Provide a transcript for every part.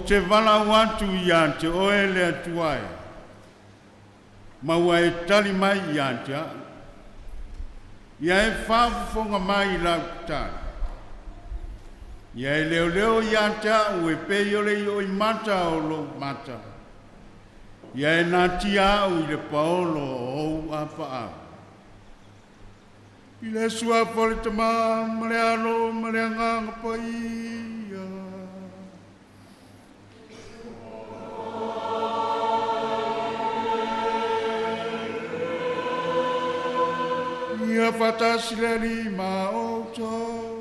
te valaau atu ia te oe le Atua e, ma ua e tali mai ia te au. Ia e faafofoga mai i lau tatalo. Ia e leoleo ia te au e pei o le ioimata o lou mata. Ia e natia au i le paolo o ou apaau. I le Suafa o le Tama ma le Alo ma le Agaga Paia. Ia faatasi le Alii ma outou.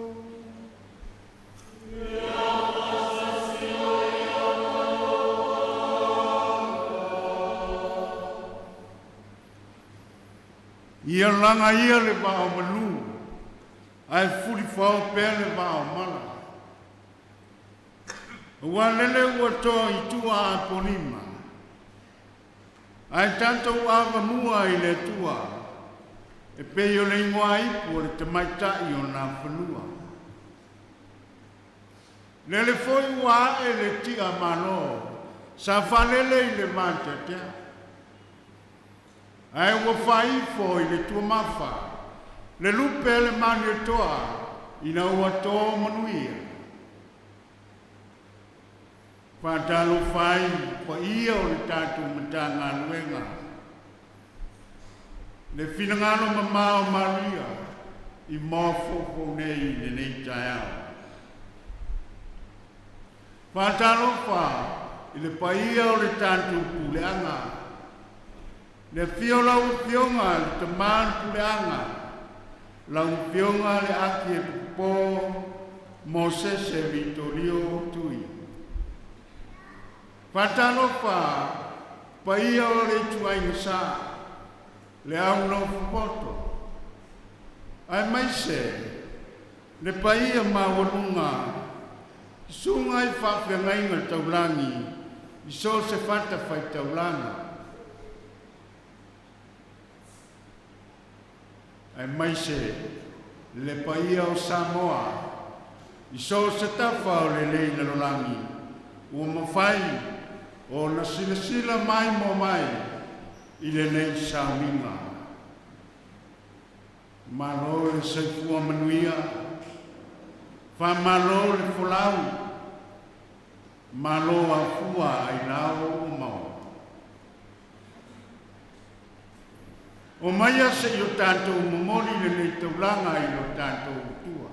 Ia lagaia le vaa o manu, ae fulifao pea le vaa o mala. Aua lele ua toa i tua a Apolima, ae tatou avamua i le Atua, e pei o le igoa ipu o le tamaitai o Nafanua. Lele foi ua ae le tia malo sa faalele i le vateatea, ae ua faaifo i le tuamafa le lupe a le Malietoa ina ua to manuia. Faatalofa ai paia o le tatou Matagaluega, le finagalo mamao Maria i maofoufou nei i lenei taeao. Faatalofa i le paia o le tatou puleaga, le afio o lau Afioga le Tama o le Puleaga, lau Afioga le Akiepikopo Mosese Vitolio Tui. Faatalofa paia o le ituaiga sa, le au nofo poto, aemaise Le paia maualuga, susuga i faafeagaiga taulagi i so o se fata faitaulaga, aemaise le paia o Samoa i so o se tafa o lenei lalolagi ua mafai ona silasila maimoa mai i lenei sauniga. Malo le soifua manuia, faamalo le folau, malo afua ailao ua maua. Omaia se i o tatou momoli lenei taulaga i lo tatou Atua.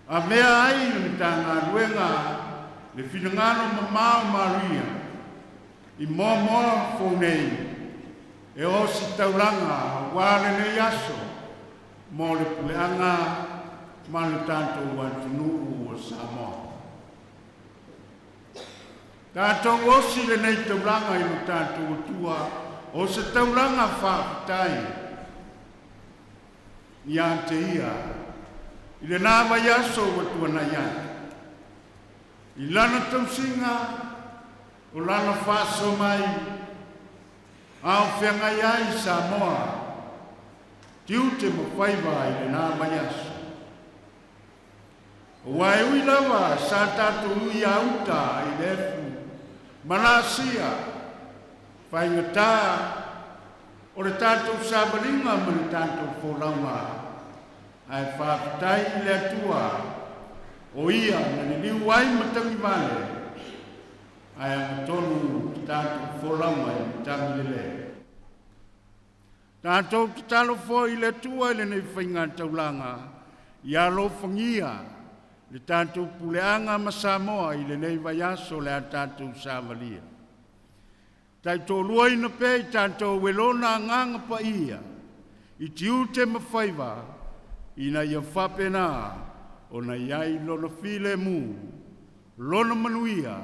Avea ai le Matagaluega le finagalo mamao maluia i moamoa fou nei e ositaulaga aua lenei aso mo le puleaga ma le tatou atunuu o Samoa. Tatou osi lenei taulaga i lo tatou Atua o se taulaga faafetai ia te ia i lena vaiaso ua tuanai atu. I lana tausiga o lana faasoa mai a o feagai ai Samoa, tiute ma faiva i lena vaiaso. Aua e ui lava sa tatou ui a uta i le efu ma Lasia, faigata o le tatou savaliga ma le tatou folauga, ae faafetai i le Atua o Ia na liliu ai matagivale ae agatonu le tatou folauga i matagi lelei. Tatou tatalo foi i le Atua i lenei faiga taulaga, ia alofagia le tatou puleaga ma Samoa i lenei vaiaso o le a tatou savalia. Taitoaluaina pea i tatou e Lona Agaga Paia i tiute ma faiva ina ia faapena ona i ai Lona filemu, Lona manuia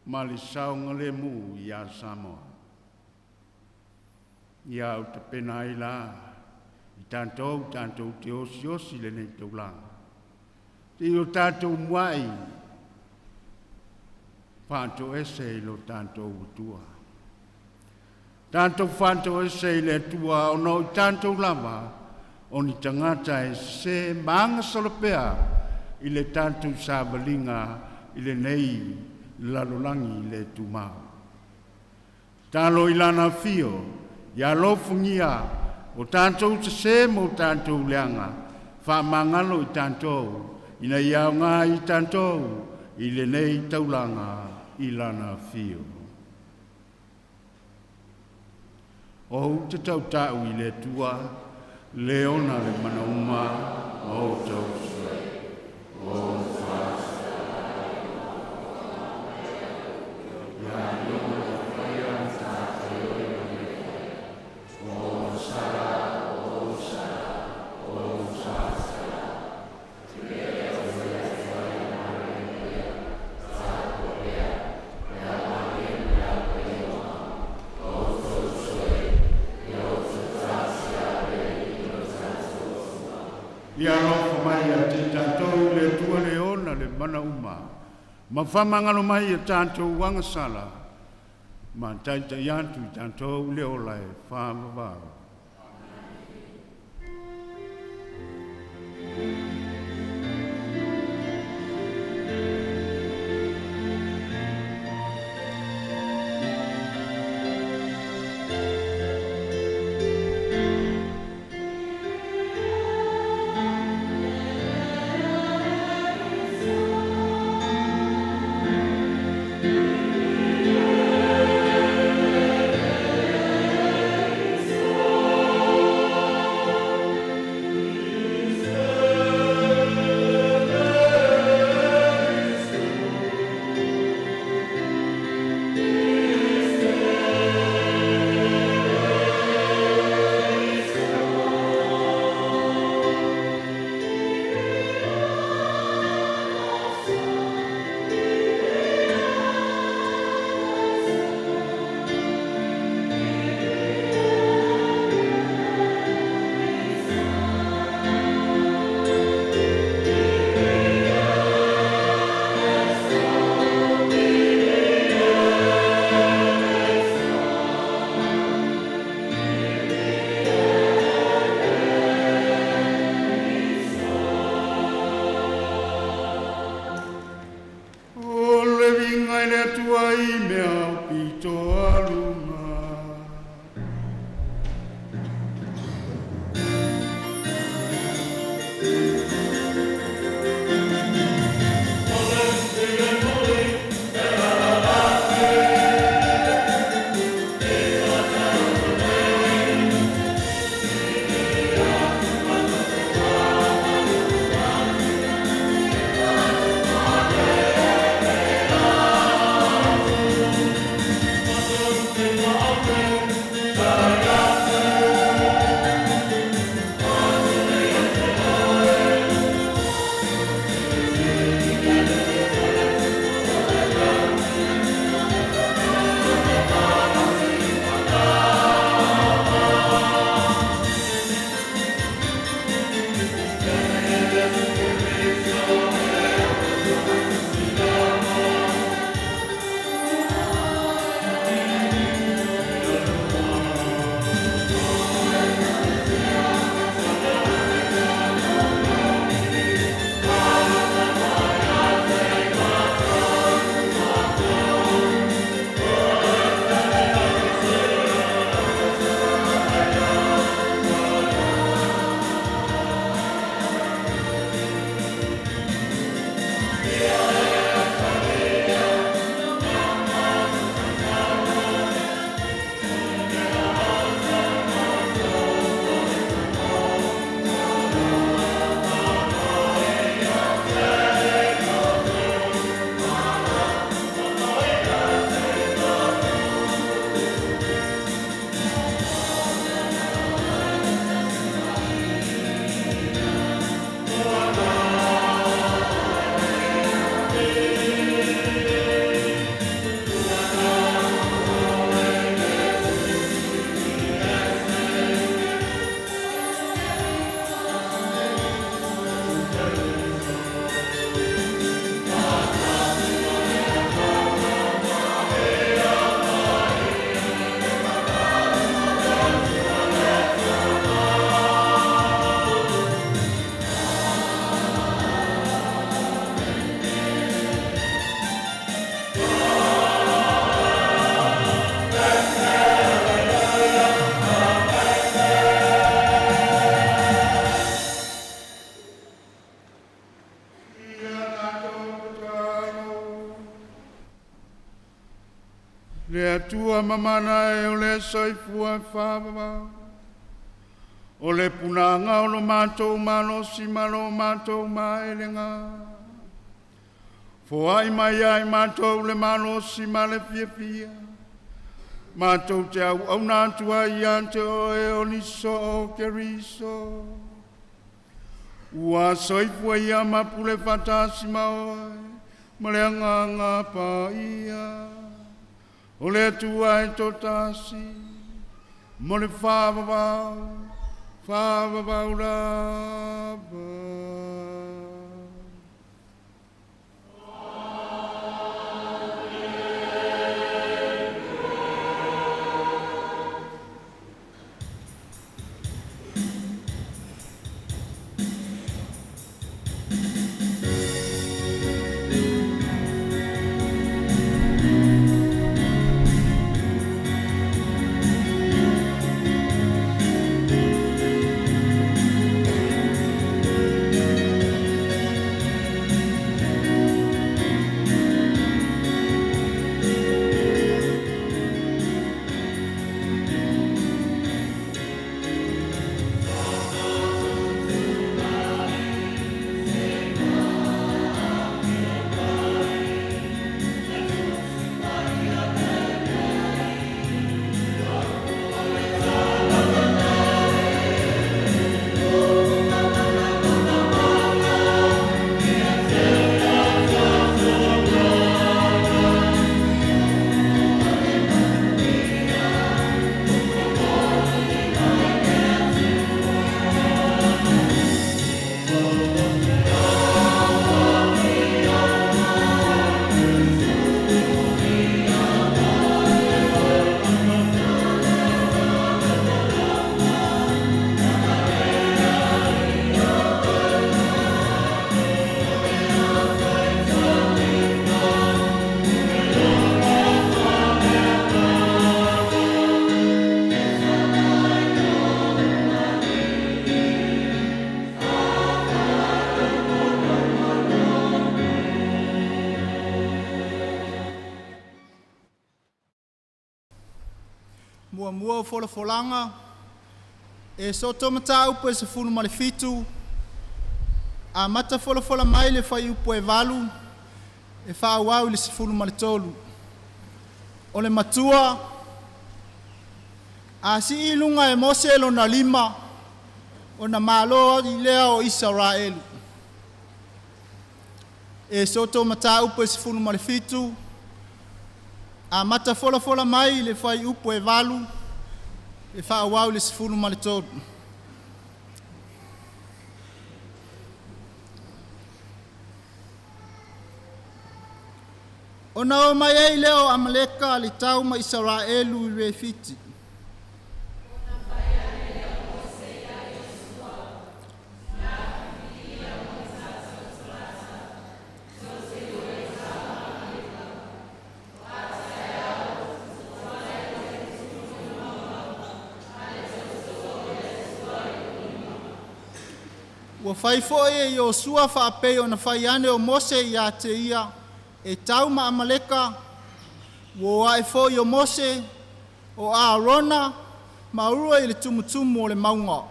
ma le saogalemu iā Samoa. Ia au tapena ai la i tatou tatou te osiosi lenei taulaga. Te i o tatou muai faatoese i lo tatou Atua. Tatou faatoese i le Atua ona o i tatou lava o ni tagata e sese ma agasala pea i le tatou savaliga i lenei lalolagi le tumau. Talo i lana afio, ia alofagia o tatou sesē ma o tatou leaga, faamagalo i tatou, ina ia aoga i tatou i lenei taulaga i lana afio. Ou te tautau i le Atua, le ona le mana uma ma outou Ia alofa mai ia te tatou le Atua le ona le mana uma, ma faamagalo mai ia tatou agasala, ma taitai atu i tatou i le ola e faavavau. O le viiga i le Atua i mea aupito aluga. Te Le Atua mamana e o le soifua e faavavau. O le punaga o lo matou malosi ma lo matou maelega. Foai mai ai matou le malosi ma le fiafia. Matou te auauna atu ai ia te oe o le soo o Keriso. Ua soifua ia ma pule faatasi ma oe, ma le Agaga Paia. O le Atua e toatasi, mo le faavavau, faavavau lava. Muamua o folafolaga e soto mataupu e 17, amata folafola mai le fuaiupu e 8 e faaauau i le 13. O le matua a sii i luga e Mose lona lima, ona malo ai lea o Isaraelu. E soto mataupu e 17, amata folafola mai le fuaiupu e 8 e faaauau i le 13. Ona o mai ai lea o Amaleka e tau ma Isaraelu i Refiti. Ua fai foi e Iosua faapei ona fai ane o Mose ia te ia e tau ma Amaleka, ua o ae foi o Mose, o Arona ma Ura i le tumutumu o le mauga.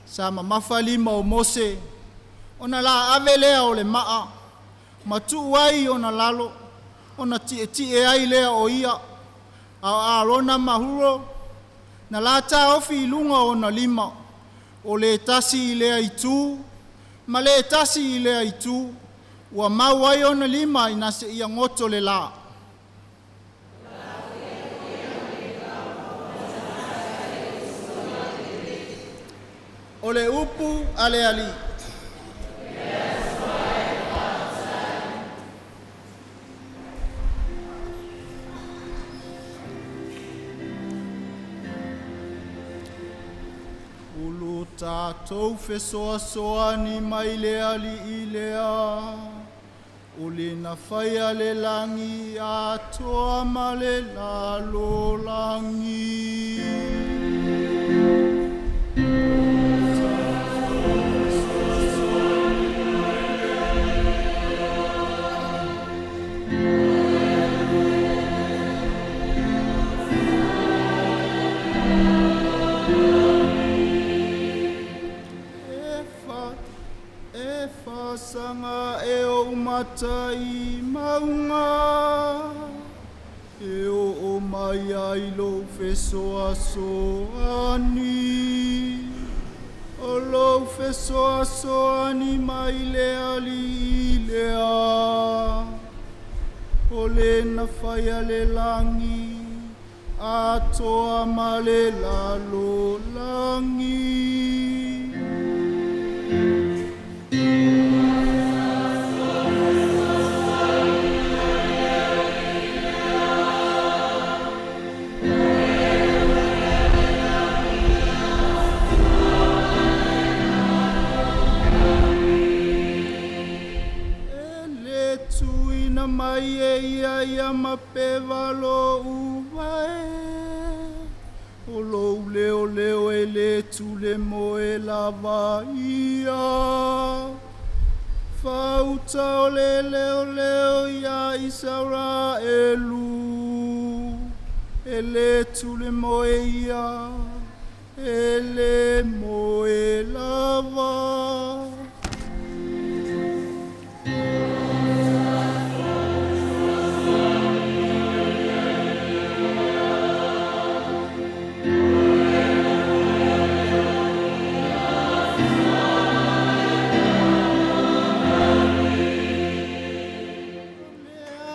Sa mamafa lima o Mose, ona laave lea o le maa, ma tuu ai i ona lalo, ona tietie ai lea o ia, a o Arona ma Huro na la taofi i luga o ona lima, o le tasi i lea itu ma le tasi i lea itu, ua mau ai ona lima ina seia goto le la. O le upu a le Alii. Ulo tatou fesoasoani mai le Alii lea, o le na faia le lagi atoa ma le lalolagi. amata i mauga e oo mai ai lou fesoasoani. O lou fesoasoani mai le Alii lea, o le na faia le lagi atoa ma le lalolagi. E lē tuuina mai e ia ia mapeva lo'u vae, o lou leoleo e lē tulemoe lava ia. Fauta o le leoleo iā Isaraelu, e lē tulemoe ia, e lē moe lava.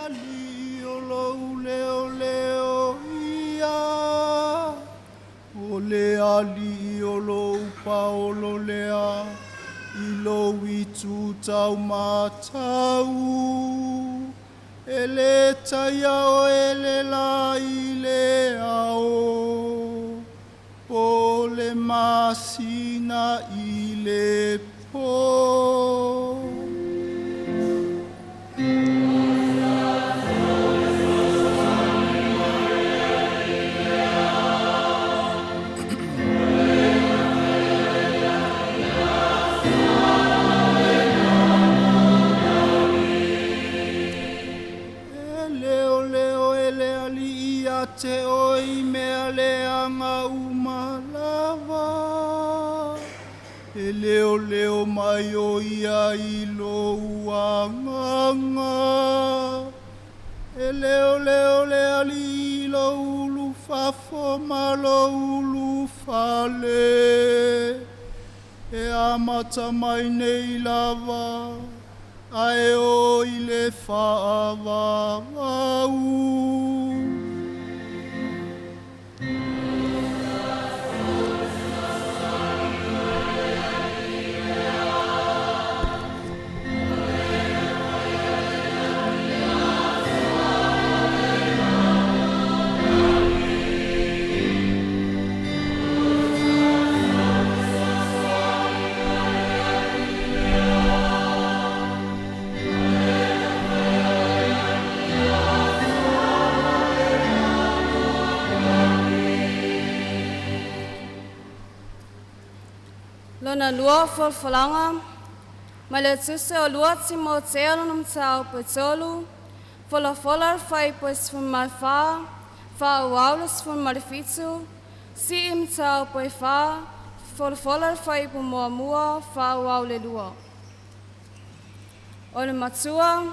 O le Alii o lou leoleo ia, o le Alii o lou paolo lea i lou itu taumatau. E lē taia oe e le lā i le ao, po o le masina i le pō. E leoleo e le Alii ia te oe i mea leaga uma lava. E leoleo mai o ia i lou agaga. E leoleo le Alii i lou ulufafo ma lou ulufale. E amata mai nei lava, ae oo i le faavavau. Lona lua folafolaga mai le Tusi o lua Timotea lona mataupu e tolu, folafola le fuaiupu e 14, faaauau le 17, sii mataupu e fa, folafola le fuaiupu muamua, faaauau le lua. O le matua,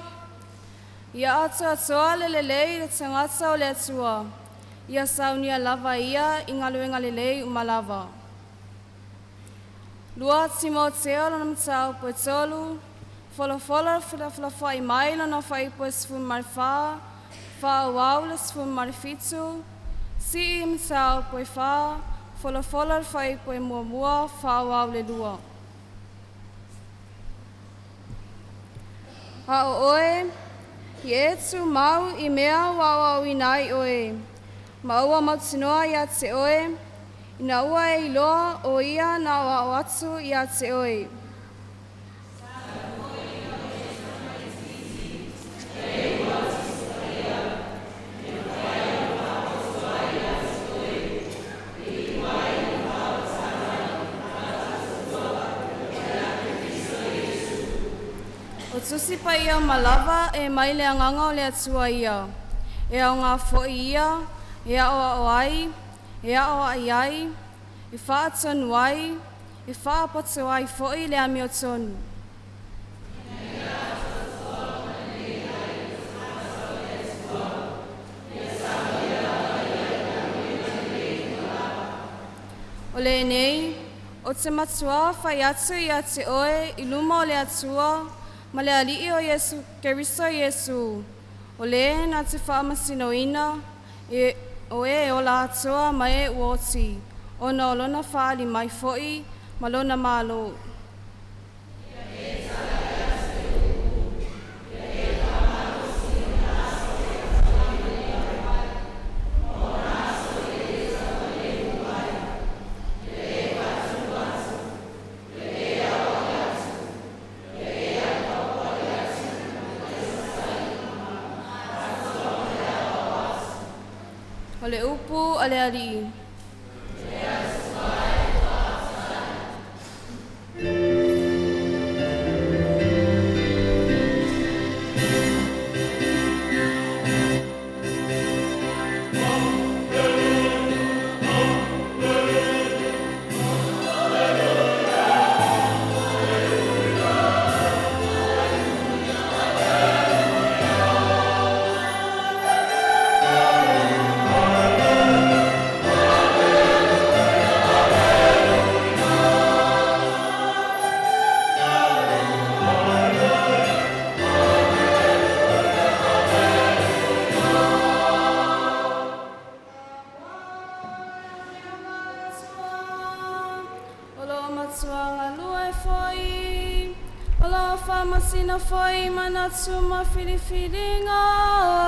ia atoatoa le lelei le tagata o le Atua, ia saunia lava ia i galuega lelei uma lava. Lua Timotea lona mataupu e tolu, folafola le felafolafoai mai lona fuaiupu e 14, faaauau le 17, sii mataupu e fa, folafola le fuaiupu e muamua, faaauau le lua. A o oe, ia e tumau i mea ua aoaoina ai oe, ma ua mautinoa ia te oe, ina ua e iloa o ia na aoao atu ia te oe. O Tusi Paia uma lava e mai le Agaga o le Atua ia, e aoga foi ia, e aoao ai, e aoai ai, e faatonu ai, e faapoto ai foi le amiotonu. O lenei, ou te matuā fai atu ia te oe i luma o le Atua ma le Alii o Iesu Keriso Iesu, o le na te faamasinoina e o e ola atoa ma e ua oti, ona o lona faaali mai foi ma lona Malo. O le upu a le Alii. O lo matuaga lua e foi, o lo faamasino foi manatu ma filifiliga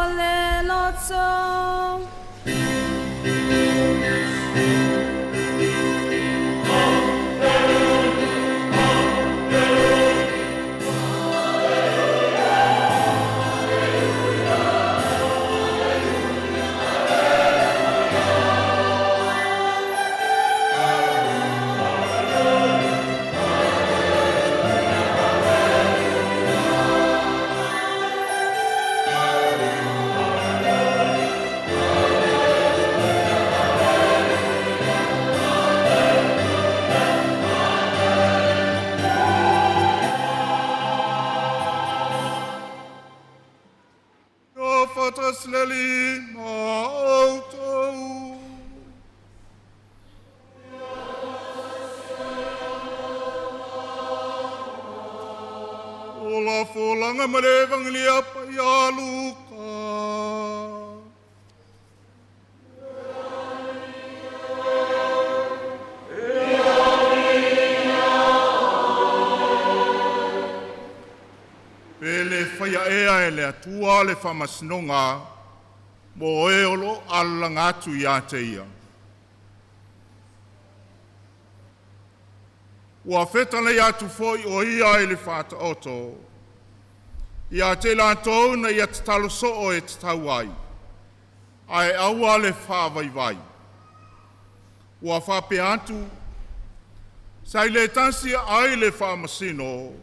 o le loto. O faatasina ma outou. O la folauga mai le Evagelia Paia a Luka. Pe le faia ea e le Atua le faamasinoga mo e o lo o alalaga atu ia te ia. Ua fetalai atu foi o ia i le Faataoto ia te i latou na ia tatalo soo e tatau ai, ae aua le faavaivai. Ua faapea atu, sa i le tasi ai le faamasino,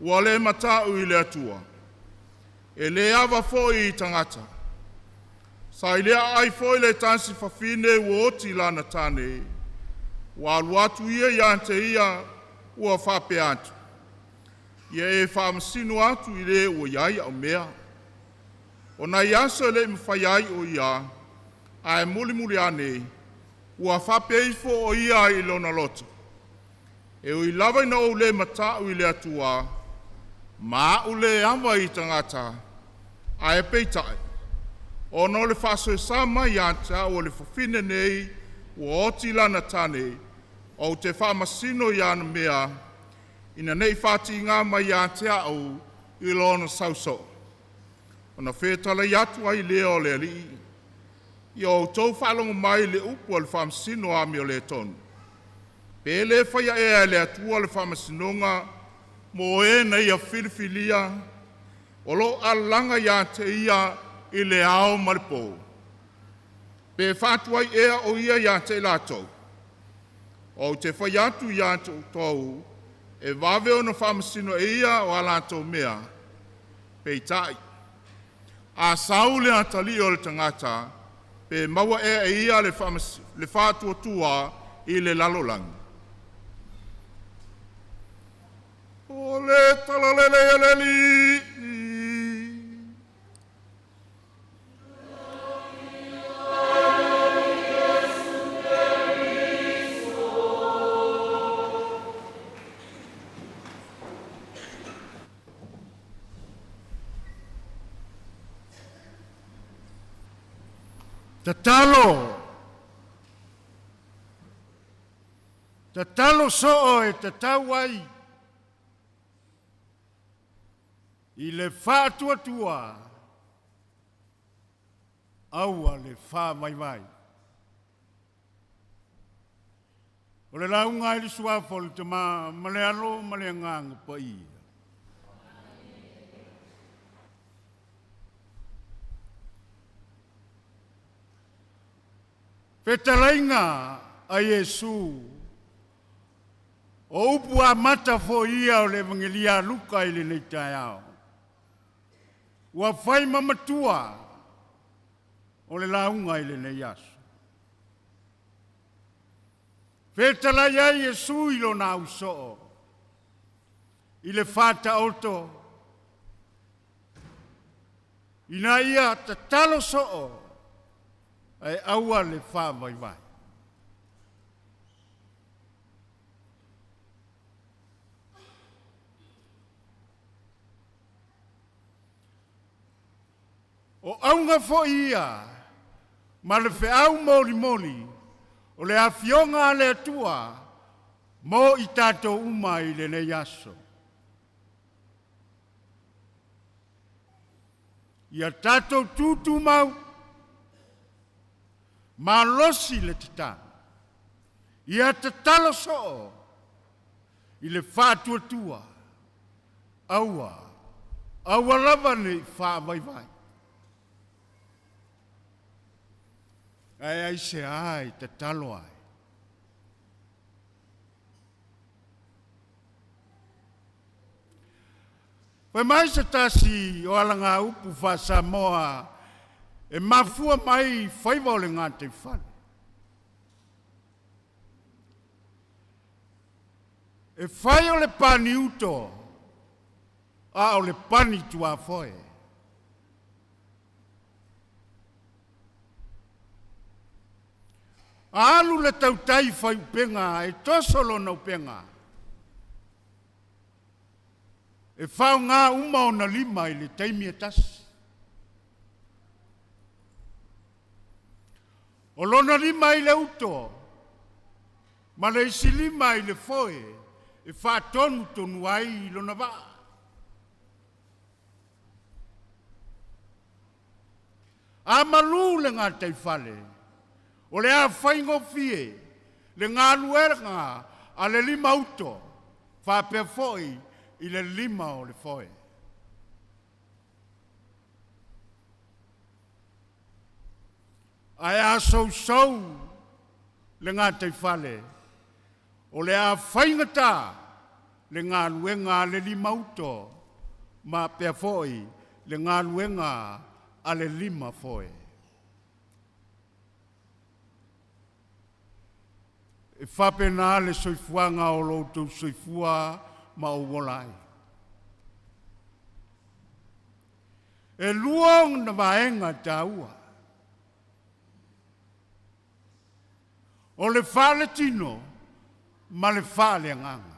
ua le mata'u i le Atua, e le ava foi i tagata. Sa i le aai foi le tasi fafine ua oti lana tane, ua alu atu ia ia te ia ua faapea atu, “Ia e faamasino atu i le ua i ai au mea.” O nai aso e le i mafai ai o ia, ae mulimuli ane ua faapea ifo o ia i lona loto, “E ui lava ina ou le mata'u i le Atua, ma a'u le ava i tagata, ae peitai, ona o le faasoesa mai ia te a'u e le fafine nei ua oti lana tane, ou te faamasino i ana mea, ina ne i faatiga mai ia te a'u i lona sausoo.” Ona fetalai atu ai lea o le Alii, “Ia outou faalogo mai i le upu a le faamasino amioletonu. Pe le faia ea e le Atua le faamasinoga mo e na Ia filifilia, o lo o alalaga ia te Ia i le ao ma le po? Pe faatuai ea o Ia ia te i latou? Ou te fai atu ia te outou, e vave ona faamasino e ia a latou mea. Peitai, a sau le Atalii o le tagata, pe maua ea e ia le faatuatua i le lalolagi?” O le Tala lenei a le Alii. Tatalo. Tatalo soo e tatau ai i le faatuatua aua le faavaivai. O le lauga i le suafa o le Tama ma le Alo ma le Agaga Paia. Fetalaiga a Iesu, o upu amata foi ia o le Evagelia a Luka i lenei taeao. Ua fai ma matua o le lauga i lenei aso. Fetalai ai Iesu i lona ausoo i le faataoto ina ia tatalo soo ae aua le faavaivai. O auga foi ia ma le feau molimoli o le afioga a le Atua mo i tatou uma i lenei aso. Ia tatou tutumau, malosi le tatalo, ia tatalo soo i le faatuatua, aua, aua lava ne i faavaivai. Ae aisea e tatalo ai? Fai mai se tasi o alagaupu faa-Samoa e mafua mai faiva o le gataifale. E fai o le paniuto, a o le pani tuafoe. A alu le tautai fai upega e toso lona upega, e faaaoga uma ona lima i le taimi e tasi. O lona lima i le uto, ma le isi lima i le foe e faatonutonu ai lona vaa. A malu le gataifale, o le a faigofie le galuega a le lima uto, faapea foi i le lima o le foe. Ae a sousou le gataifale, o le a faigata le galuega a le lima uto, ma pea foi le galuega a le lima foe. E faapena le soifuaga o lo outou soifua ma ou ola ai. E lua ona vaega taua. O le faaletino ma le faaleagaga.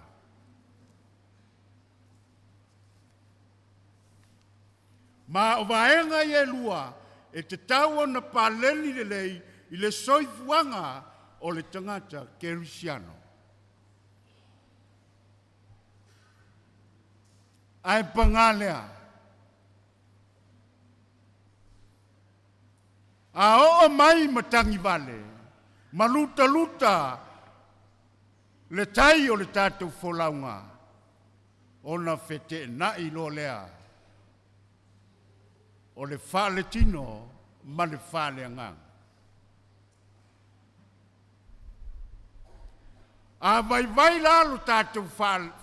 Ma o vaega ia e lua e tatau ona paleni lelei i le soifuaga o le tagata kerisiano. Ae pagā lea, a oo mai matagivale ma lutaluta le tai o le tatou folauga, ona feteenai loa lea o le faaletino ma le faaleagaga. A vaivai la lo tatou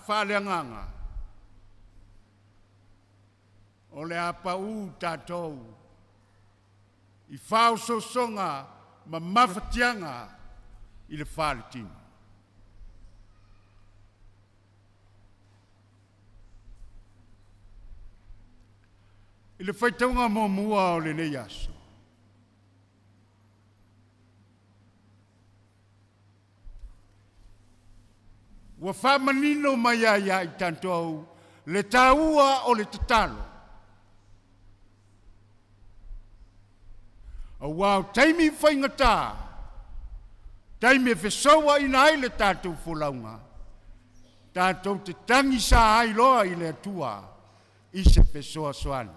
faaleagaga, o le a pau tatou i faaosoosoga ma mafatiaga i le faaletino. I le faitauga muamua o lenei aso, ua faamanino mai ai ia i tatou le taua o le tatalo. Auā o taimi faigata, taimi e fesouaʻina ai le tatou folauga, tatou te tagisā ai loa i le Atua i se fesoasoani.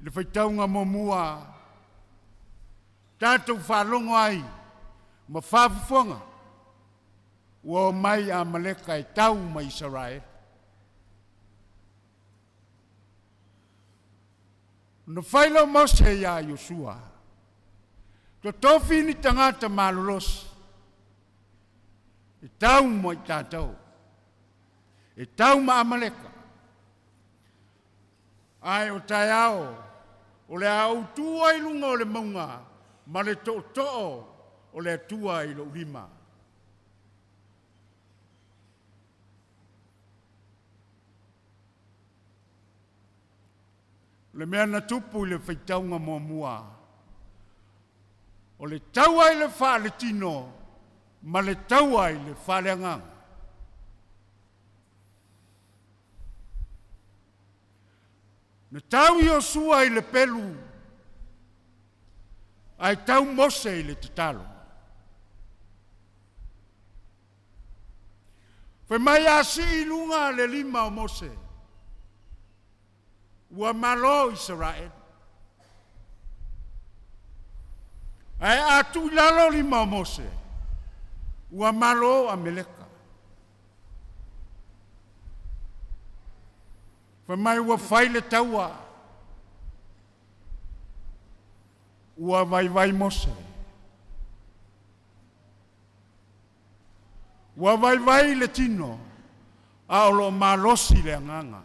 I le faitauga muamua, tatou faalogo ai ma faafofoga ua omai Amaleka e tau ma Isaraelu. Na fai lea o Mose iā Iosua, totofi ni tagata malolosi e tau ma i tatou, e tau ma Amaleka. Ae o taeao, o le a ou tu ai i luga o le mauga ma le tootoo o le Atua i lou lima. O le mea na tupu i le faitauga muamua, o le taua i le faaletino ma le taua i le faaleagaga. Na tau Iosua i le pelu, ae tau Mose i le tatalo. Fai mai a sii i luga le lima o Mose, ua malo Isaraelu. Ae a tuu i lalo lima o Mose, ua malo Ameleka. Fai mai ua fai le taua, ua vaivai Mose. Ua vaivai le tino, a o lo o malosi le agaga.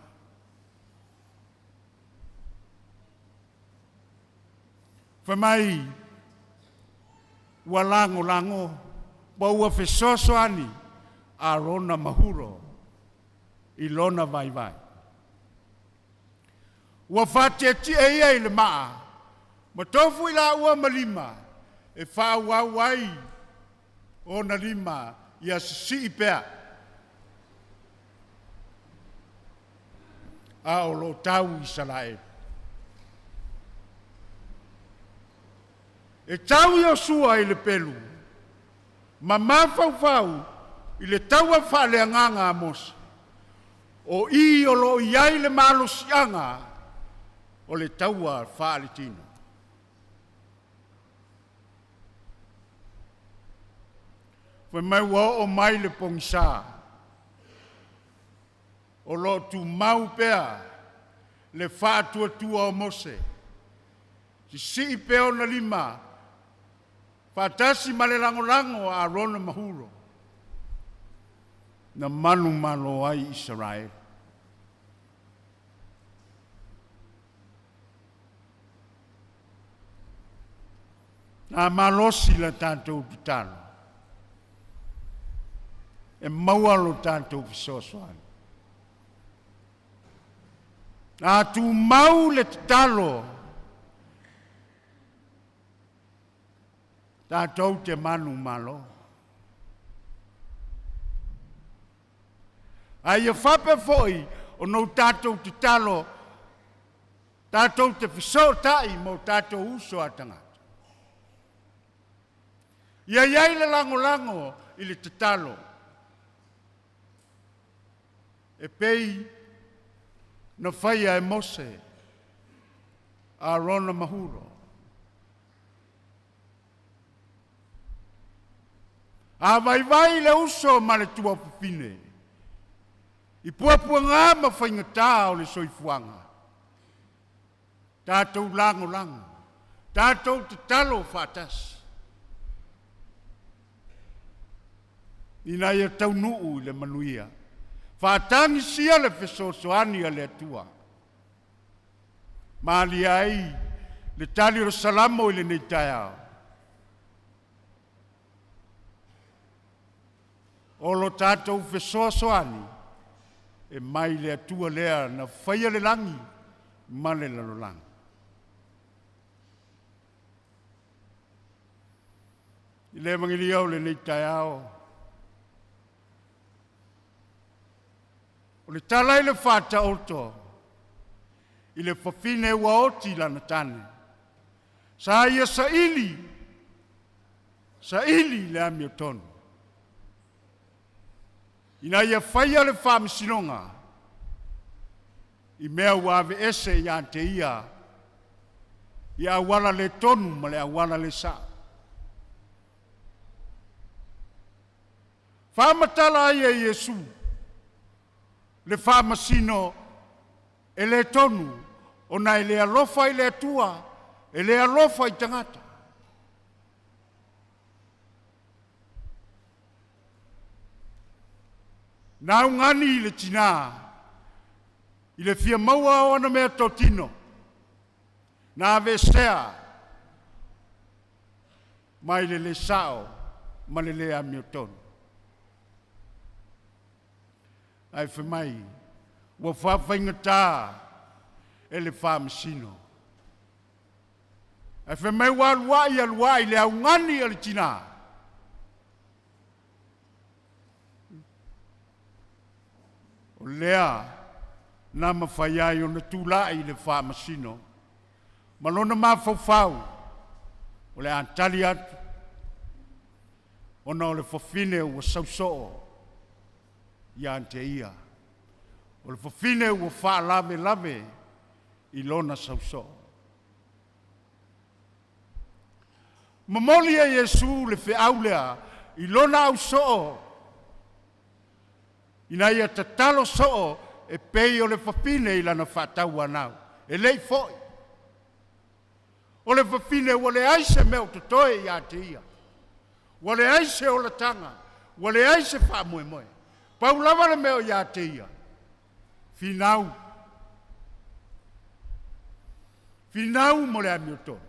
Fai mai ua lagolago ma ua fesoasoani Arona ma Huro i lona vaivai. Ua faatietie ia i le maa ma tofu i laua ma lima e faaauau ai ona lima ia sisii pea. A o lo o tau Isaraelu. E tau Iosua i le pelu ma mafaufau i le taua faaleagaga a Mose, o i o lo o i ai le malosiaga o le taua faaletino. Fai mai ua oo mai le pogisā, o lo o tumau pea le faatuatua o Mose, sisii pea ona lima faatasi ma le lagolago a Arona ma Huro, na manumalo ai Isaraelu. A malosi la tatou tatalo, e maua lo tatou fesoasoani. A tumau le tatalo, tatou te manumalo. A ia faapea foi ona o tatou tatalo, tatou te fesootai ma o tatou uso a tagata. Ia i ai le lagolago i le tatalo, e pei na faia e Mose, Arona ma Huro. A vaivai le uso ma le tuafafine, i puapuaga ma faigata o le soifuaga, tatou lagolago, tatou tatalo faatasi, ina ia taunuu i le manuia. Faatagisia le fesoasoani a le Atua. Malie ai le tali o le Salamo i lenei taeao. O lo tatou fesoasoani e mai le Atua lea na faia le lagi ma le lalolagi. I le Evagelia o lenei taeao, O le tala i le faataoto i le fafine ua oti lana tane. Sa ia saili, saili le amiotonu. Ina ia faia le faamasinoga i mea ua aveese ia te ia i auala le tonu ma le auala le sao. Faamatala ai e Iesu le faamasino e le tonu ona e le alofa i le Atua, e le alofa i tagata. Na augani i le tinā i le fia maua o ana mea totino, na aveesea mai le le sao ma le le amiotonu. Ae fai mai, ua faafaigata e le faamasino. Ae fai mai ua alu ai alu ai le augani a le tinā. O lea na mafai ai ona tulai le faamasino ma lona mafaufau o le a tali atu ona o le fafine ua sausoo ia te ia. O le fafine ua faalavelave i lona sausoo. Momoli e Iesu le feau lea i lona ausoo ina ia tatalo soo e pei o le fafine i lana faatauanau. E le i foi. O le fafine ua leai se mea o totoe ia te ia. Ua leai se olataga, ua leai se faamoemoe. Pau lava le mea o ia te ia, finau. Finau mo le amiotonu.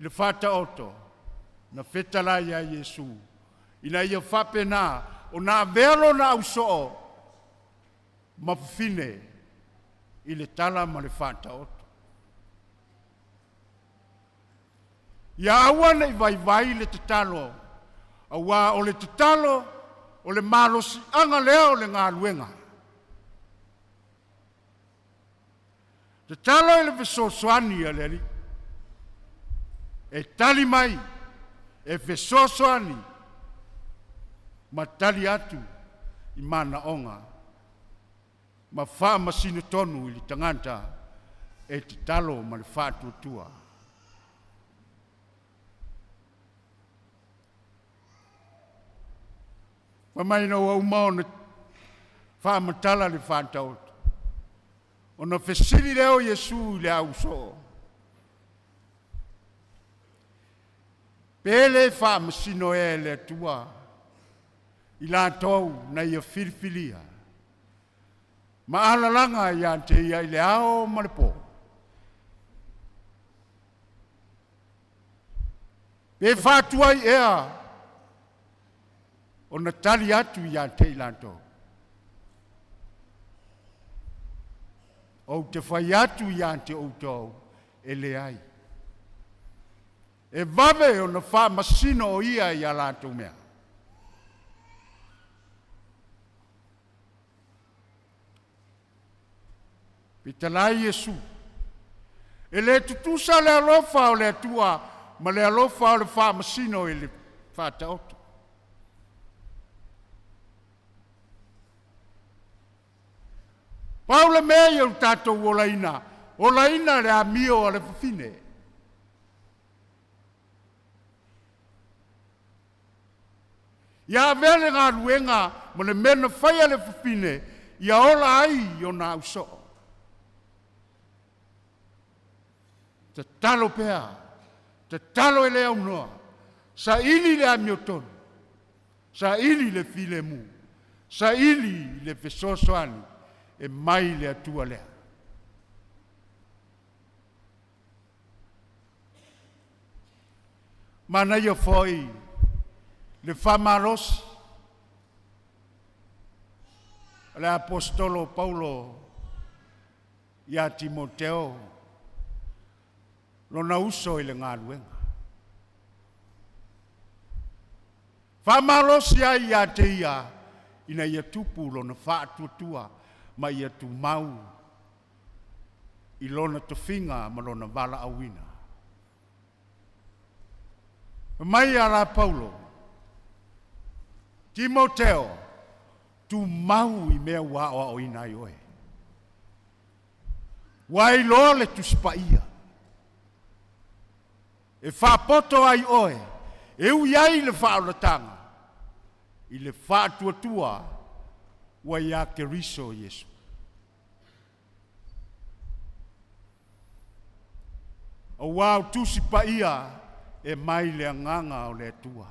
I le faataoto, na fetalai ia Iesu, ina ia faapena ona avea lona ausoo ma fafine i le tala ma le faataoto. Ia aua ne i vaivai le tatalo, auā o le tatalo o le malosiaga lea o le galuega. Tatalo i le fesoasoani a le Alii e tali mai, e fesoasoani ma tali atu i manaoga ma faamasino tonu i le tagata e tatalo ma le faatuatua. Fai mai ina ua uma ona faamatala le faataoto, ona fesili lea o Iesu i le ausoo, Pe le faamasino ea e le Atua i latou na ia filifilia ma alalaga ia te ia i le ao ma le po? Pe faatuai ea ona tali atu ia te i latou? Ou te fai atu ia te outou, e leai. E vave ona faamasino o ia i a latou mea. Fetalai Iesu, e le tutusa le alofa o le Atua ma le alofa o le faamasino i le faataoto. Pau le mea ia o tatou olaina, olaina le amio a le fafine. Ia avea le galuega ma le mea na faia le fafine, ia ola ai ona ausoo. Tatalo pea, tatalo e le aunoa, saili le amiotonu, saili le filemu, saili le fesoasoani e mai le Atua lea. Manaia foi le faamalosi o le aposetolo Paulo ia Timoteo, lona uso i le galuega. Faamalosi ai ia te ia ina ia tupu lona faatuatua ma ia tumau i lona tofiga ma lona valaauina. Fai mai a la Paulo, Timoteo, tumau i mea ua aoaoina ai oe. Ua iloa le Tusi Paia e faapoto ai oe, e ui ai le faaolataga i le faatuatua ua ia Keriso Iesu. Auā o Tusi Paia e mai le Agaga o le Atua.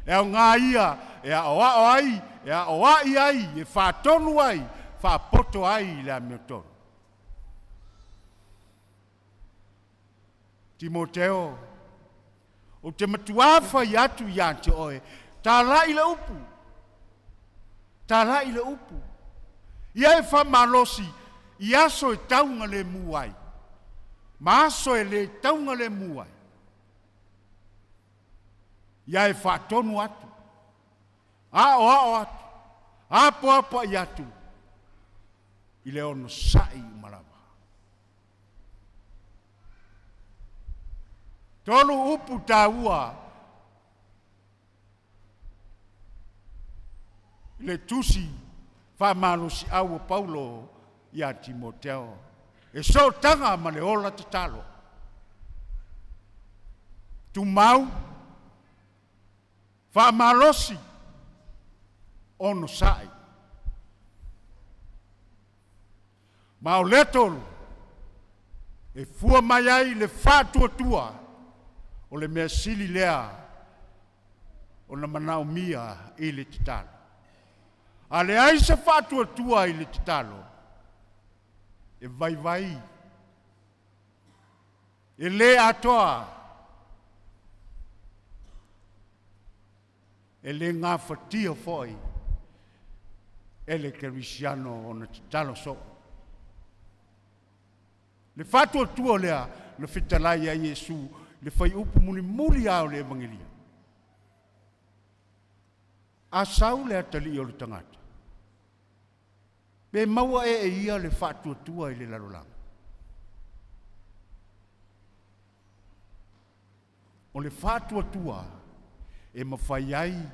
E aoga ia e aoao ai, e aoai ai, e faatonu ai, faapoto ai i le amiotonu. Timoteo, ou te matuā fai atu ia te oe, talai le upu, talai le upu. Ia e faamalosi i aso e taugalemu ai, ma aso e le taugalemu ai. Ia e faatonu atu, aoao atu, apoapoai atu i le onosai uma lava. Tolu upu taua i le tusi faamalosiau o Paulo ia Timoteo, e sootaga ma le ola tatalo. Tumau, faamalosi, onosai. Ma o lea tolu, e fua mai ai le faatuatua o le mea sili lea ona manaomia i le tatalo. A leai se faatuatua i le tatalo, e vaivai, e le atoa, e le gafatia foi e le kerisiano ona tatalo soo. Le faatuatua lea na fetalai ai Iesu le faiupu mulimuli lava o le Evagelia. A sau le atalii o le tagata, pe maua e e ia le faatuatua i le lalolagi? O le faatuatua e mafai ai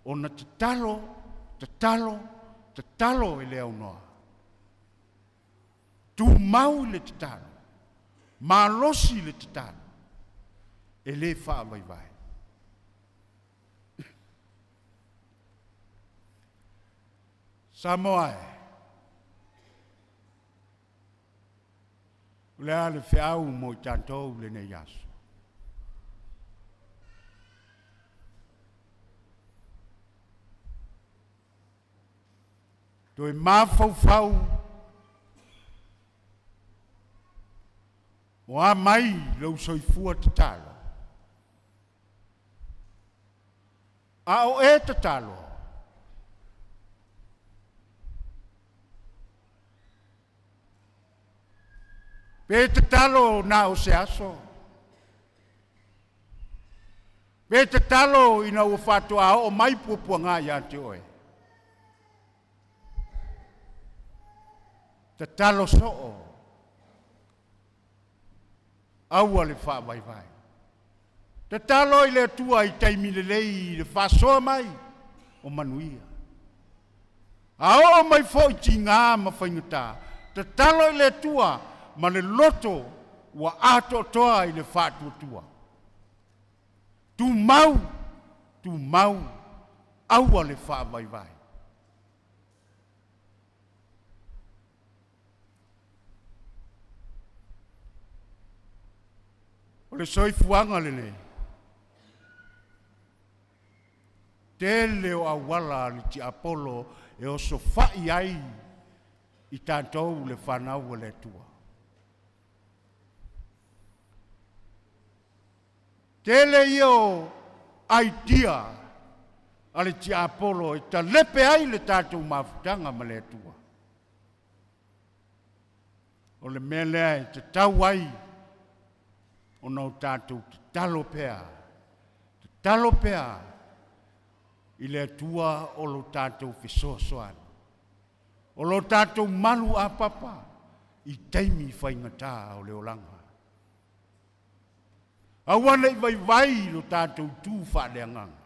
ona tatalo, tatalo, tatalo e le aunoa. Tumau i le tatalo, malosi i le tatalo, e le faavaivai. Samoa e, o le a le feau mo i tatou lenei aso? Toe mafaufau o a mai lou soifua tatalo? A o e tatalo, pe tatalo na o se aso, pe tatalo ina ua faatoa oo mai puapuaga ia te oe. Tatalo soo, aua le faavaivai. Tatalo i le Atua i taimi lelei i le faasoa mai o manuia. A oo mai foi tiga ma faigata, tatalo i le Atua ma le loto ua atoatoa i le faatuatua. Tumau, tumau, aua le faavaivai. O le soifuaga lenei, tele o auala a le tiapolo e osofai ai i tatou le fanau a le Atua. Tele ia o aitia a le tiapolo e talepe ai le tatou mafutaga ma le Atua. O le mea lea e tatau ai ona o tatou tatalo pea, tatalo pea. i le Atua o lo tatou fesoasoani, o lo tatou malu apapa i taimi faigata o le olaga. Aua ne i vaivai lo tatou tu faaleagaga.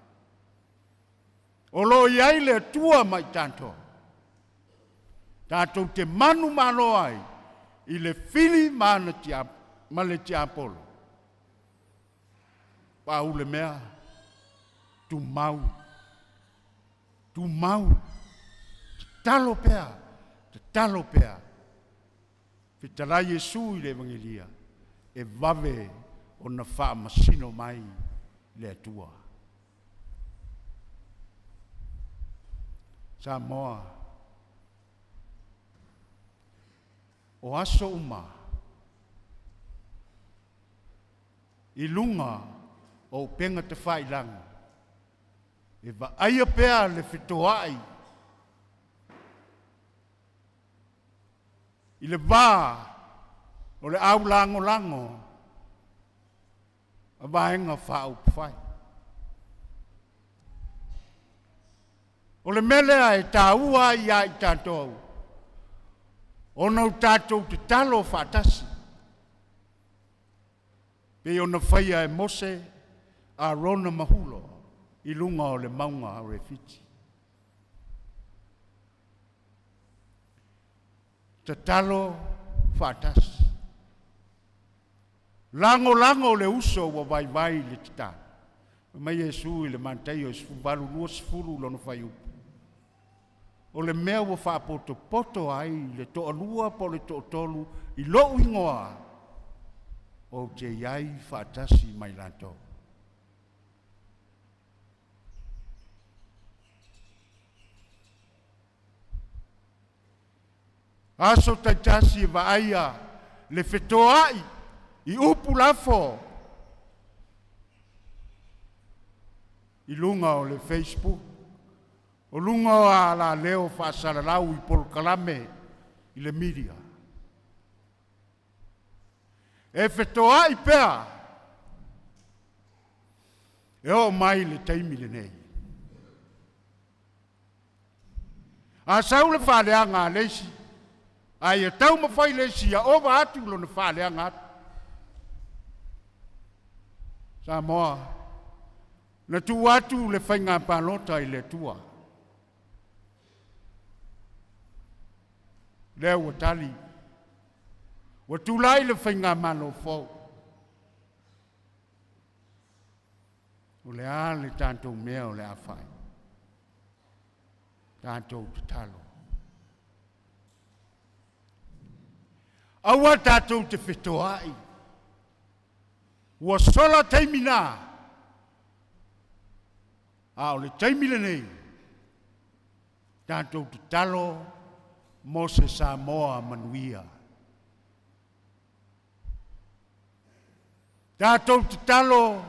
O lo o i ai le Atua ma i tatou. Tatou te manumalo ai i le fili ma ana tia, ma le tiapolo. Pau le mea, tumau, tumau, tatalo pea, tatalo pea. Fetalai Iesu i le Evagelia, e vave ona faamasino mai le Atua. Samoa, o aso uma i luga o upega tafailagi, e vaaia pea le fetoai i le va o le au lagolago a Vaega Faaupufai. O le mea lea e taua ai ia i tatou, ona o tatou tatalo faatasi, pei ona faia e Mose, Arona ma Hulo i luga o le mauga o Refiti. Tatalo faatasi. Lagolago le uso ua vaivai le tatalo. Fai mai Iesu i le Mataio 18:20 lona fuaiupu. O le mea ua faapotopoto ai le toalua po o le toatolu i lou igoa, ou te i ai faatasi ma i latou. Aso taitasi e vaaia le fetoai i upu lafo i luga o le Facebook, o luga o alaleo faasalalau i polokalame i le media. E fetoai pea e oo mai le taimi lenei. A sau le faaleaga a le isi, a ia taumafai le isi ia ova atu lona faaleaga atu. Samoa, na tuu atu le faiga palota i le Atua. Lea ua tali, ua tulai le faigamalo fou. O le a le tatou mea o le a fai? Tatou tatalo. Aua tatou te fetoai. Ua sola taimi na, a o le taimi lenei, tatou tatalo mo se Samoa manuia. Tatou tatalo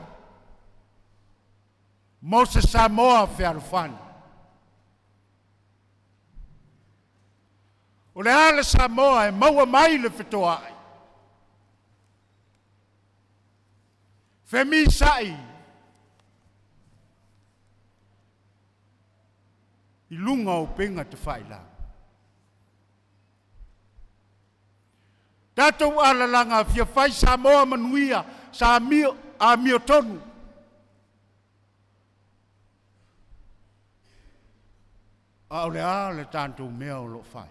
mo se Samoa fealofani. O le a le Samoa e maua mai le fetoai? Femisa'i i luga o upega tafailagi. Tatou alalaga fia fai Samoa manuia sa amio, amiotonu. A o le a le tatou mea o lo o fai?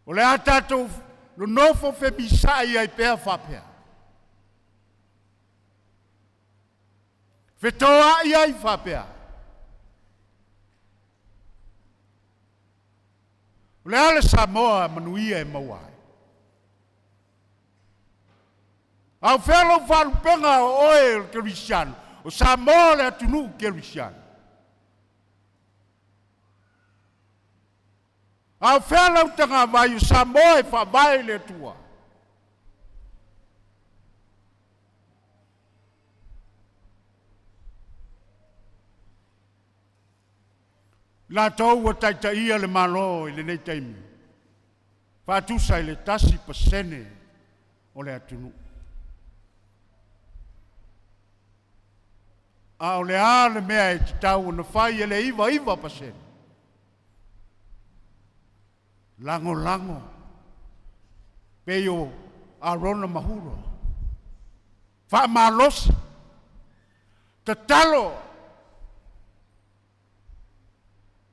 O le a tatou nonofo femisa'i ai pea faapea? Fetoa'i ai faapea? O le a le Samoa manuia e maua ai? A o fea lou faalupega o oe o le kerisiano? O Samoa le atunuu kerisiano. A o fea lau tagavai o Samoa e faavae i le Atua? Latou ua taitaia le Malo i lenei taimi, faatusa i le 1% o le atunuu. A o le a le mea e tatau ona fai e le 99%? Lagolago pei o Arona ma Huro. Faamalosi, tatalo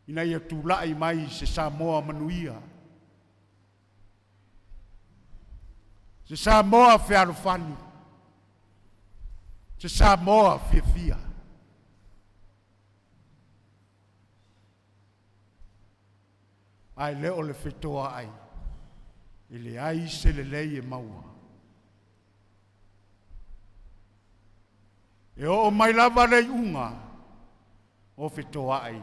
ina ia tulai mai se Samoa manuia, se Samoa fealofani, se Samoa fiafia. Ae le o le fetoai, e leai se lelei e maua. E oo mai lava le iuga o fetoai.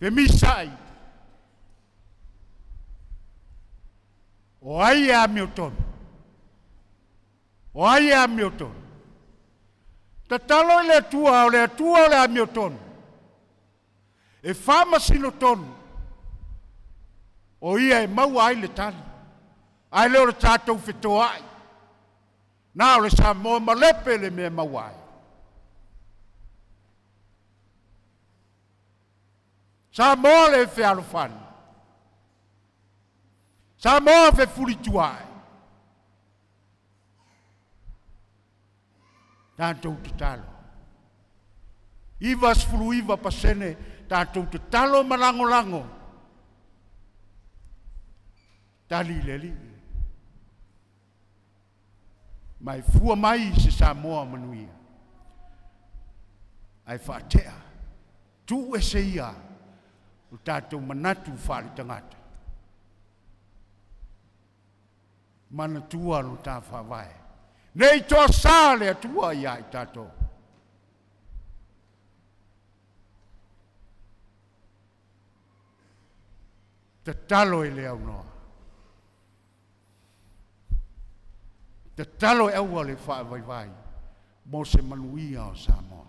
Femisa'i, o ai e amiotonu? O ai e amiotonu? Tatalo i le Atua, o le Atua o le amiotonu. E faamasino tonu, o ia e maua ai le tali. Ae le o le tatou fetoai. Na o le Samoa malepe le mea e maua ai. Samoa le fealofani. Samoa fefulituae. Tatou tatalo. 99% tatou tatalo ma lagolago. Tali le Alii. Ma e fua mai se Samoa manuia. Ae faatea, tuu ese ia o tatou manatu faale-tagata. Manatua lo ta faavae. Nei toasā le Atua ia i tatou. Tatalo e le aunoa. Tatalo e aua le faavaivai mo se manuia o Samoa.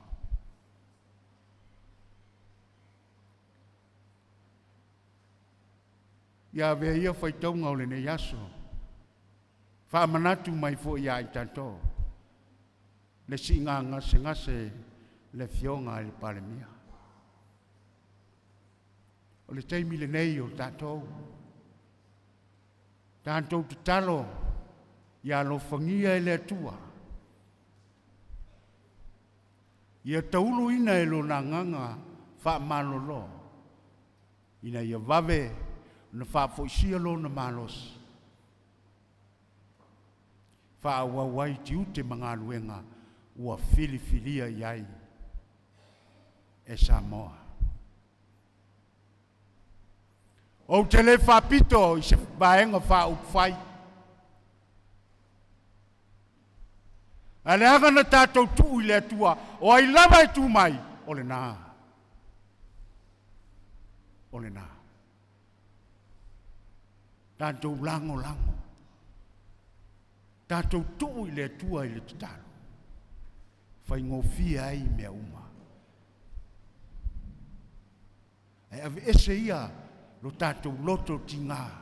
Ia avea ia faitauga o lenei aso, faamanatu mai foi ia i tatou le siiga gasegase le Afioga i le Palemia. O le taimi lenei o tatou, tatou tatalo ia alofagia e le Atua, ia tauluina e lona agaga faamalolo, ina ia vave ona faafoisia lona malosi, faaauau ai tiute ma galuega ua filifilia i ai e Samoa. Ou te le faapito i se vaega faaupufai. Ae leaga na tatou tuu i le Atua, o ai lava e tu mai, o lena. O lena. Tatou lagolago. Tatou tuu i le Atua i le tatalo. Faigofie ai mea uma. Ae aveese ia lo tatou loto tiga.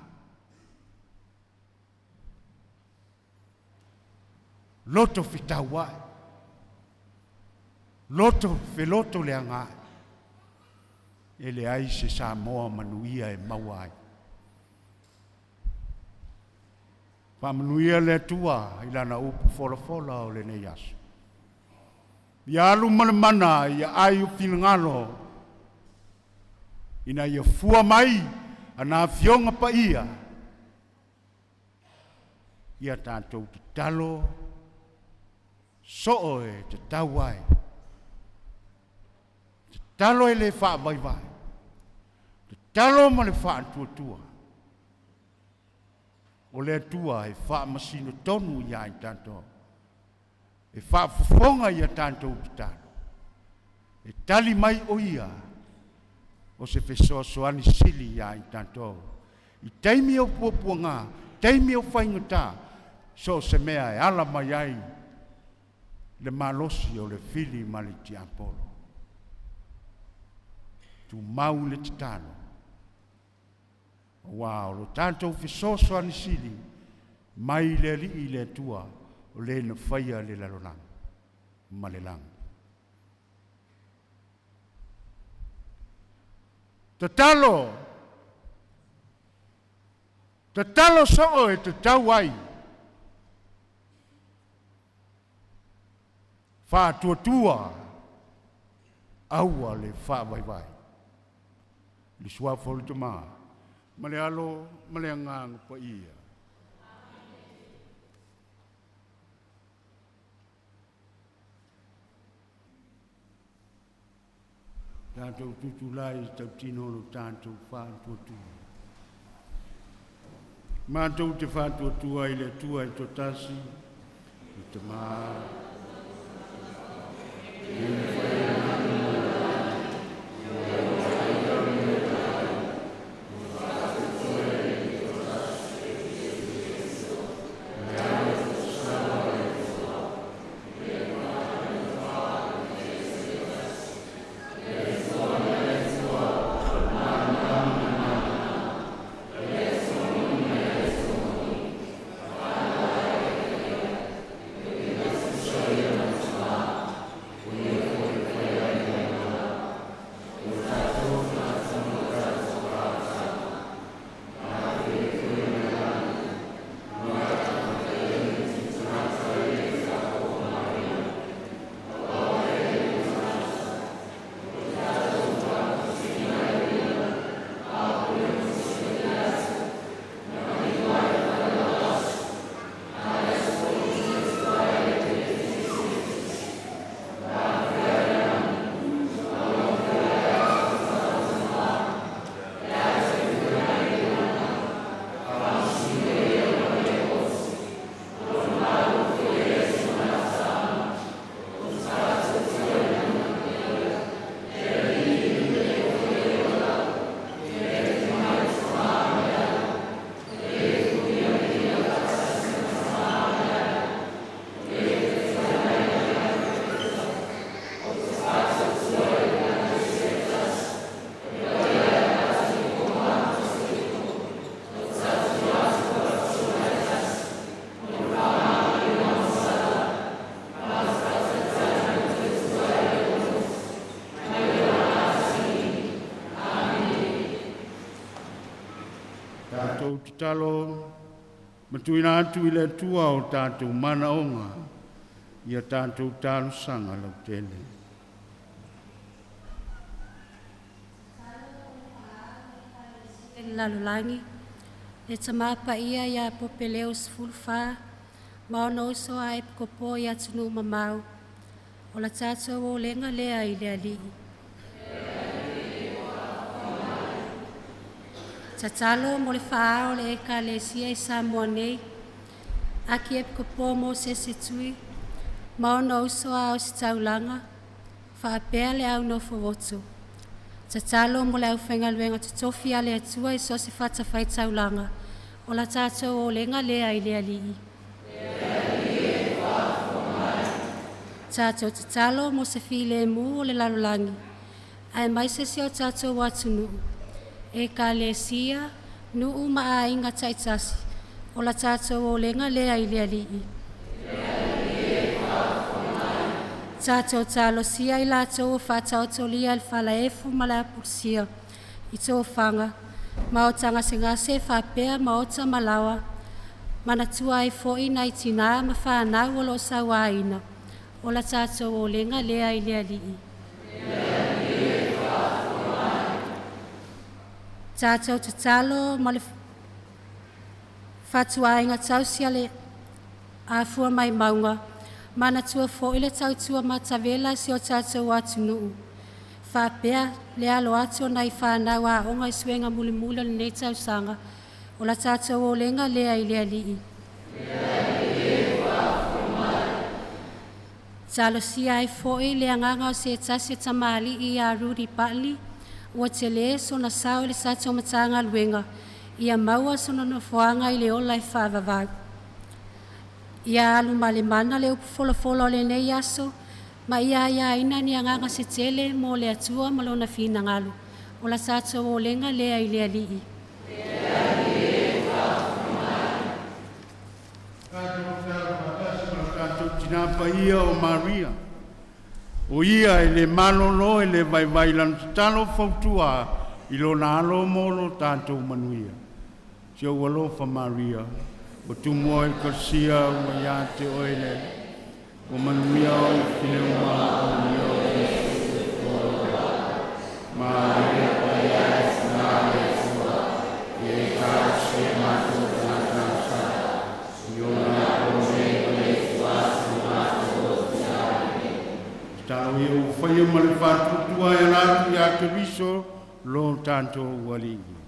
Loto fetauai. Loto feloto le agai. E leai se Samoa manuia e maua ai. Faamanuia le Atua i lana upu folafola o lenei aso. Ia alu ma le mana ia ai o finagalo ina ia fua mai ana afioga paia ia tatou tatalo soo e tatau ai. Tatalo e le faavaivai. Tatalo ma le faatuatua. O le Atua e faamasino tonu ia i tatou. E faafofoga ia tatou tatalo. E tali mai o ia o se fesoasoani sili ia i tatou. I taimi o puapuaga, taimi o faigata, so o se mea e ala mai ai le malosi o le fili ma le tiapolo. Tumau le tatalo. Aua o lo tatou fesoasoani sili mai le Alii le Atua o le na faia le lalolagi. ma le lagi. Tatalo, tatalo soo e tatau ai. Faatuatua aua le faavaivai. Le suafa o le Tama, ma le Alo, ma le Agaga Paia. Tatou tutulai i tautino o lo tatou faatuatua. Matou te faatuatua i le Atua e toatasi, le Tama, Tatou tatalo matuina atu i le Atua o tatou manaoga ia tatou talosaga lautele. Le lalolagi, le tama paia ia Popeleo 14, ma ona uso a epikopo i atunuu mamao, o la tatou olega lea i le Alii. Tatalo mo le faaao o le Ekalesia i Samoa nei, Aki Epikopo mo Sese Tui, ma ona uso a ositaulaga, faapea le au nofovoto. Tatalo mo le aufaigaluega totofi a le Atua i so o se fatafaitaulaga, o la tatou olega lea i le Alii. Tatou tatalo mo se filemu o le lalolagi, aemaise si o tatou atunuu, ekalesia, nuu ma aiga taitasi, o la tatou olega lea i le Alii. Tatou talosia i latou o faataotolia le falaefu ma le apulusia i tofaga, ma o tagasegase faapea maota ma laoa, manatua ai foi nai tinā ma fanau o lo o sauaina, o la tatou olega lea i le Alii. Tatou tatalo ma le fatuaiga tausi a le afua mai mauga, manatua foi le tautua matavela si o tatou atunuu, faapea le alo atu o nai fanau aoga i suega mulimuli o lenei tausaga, o la tatou olega lea i le Alii. Talosia ai foi le agaga o se tasi o tamalii ia Rudy Bartley, ua telē sona sao i le tatou Matagaluega, ia maua sona nofoaga i le ola e faavavau. Ia alu ma le mana le upu folafola o lenei aso, ma ia aiaina ni agaga se tele mo le Atua ma lona finagalo. O la tatou olega lea i le Alii. Tatou tatalo faatasi ma le tatou Tina Paia o Maria. O ia e le malolo e le vaivai lana tatalo fautua i lona alo mo lo tatou manuia. Si ou alofa Maria, ua tumua i le Kalasia ua ia te oe le Alii. Ua manuia oe i fafine uma, manuia o Iesu soifua o Maria paia e tina a le Atua, ia e talosia matou tagata gasali, i ona po nei ma le ituaso o matou oti. Amene. Tatalo ia ua faia ma le faatuatua e ala atu ia Keriso lo tatou Alii.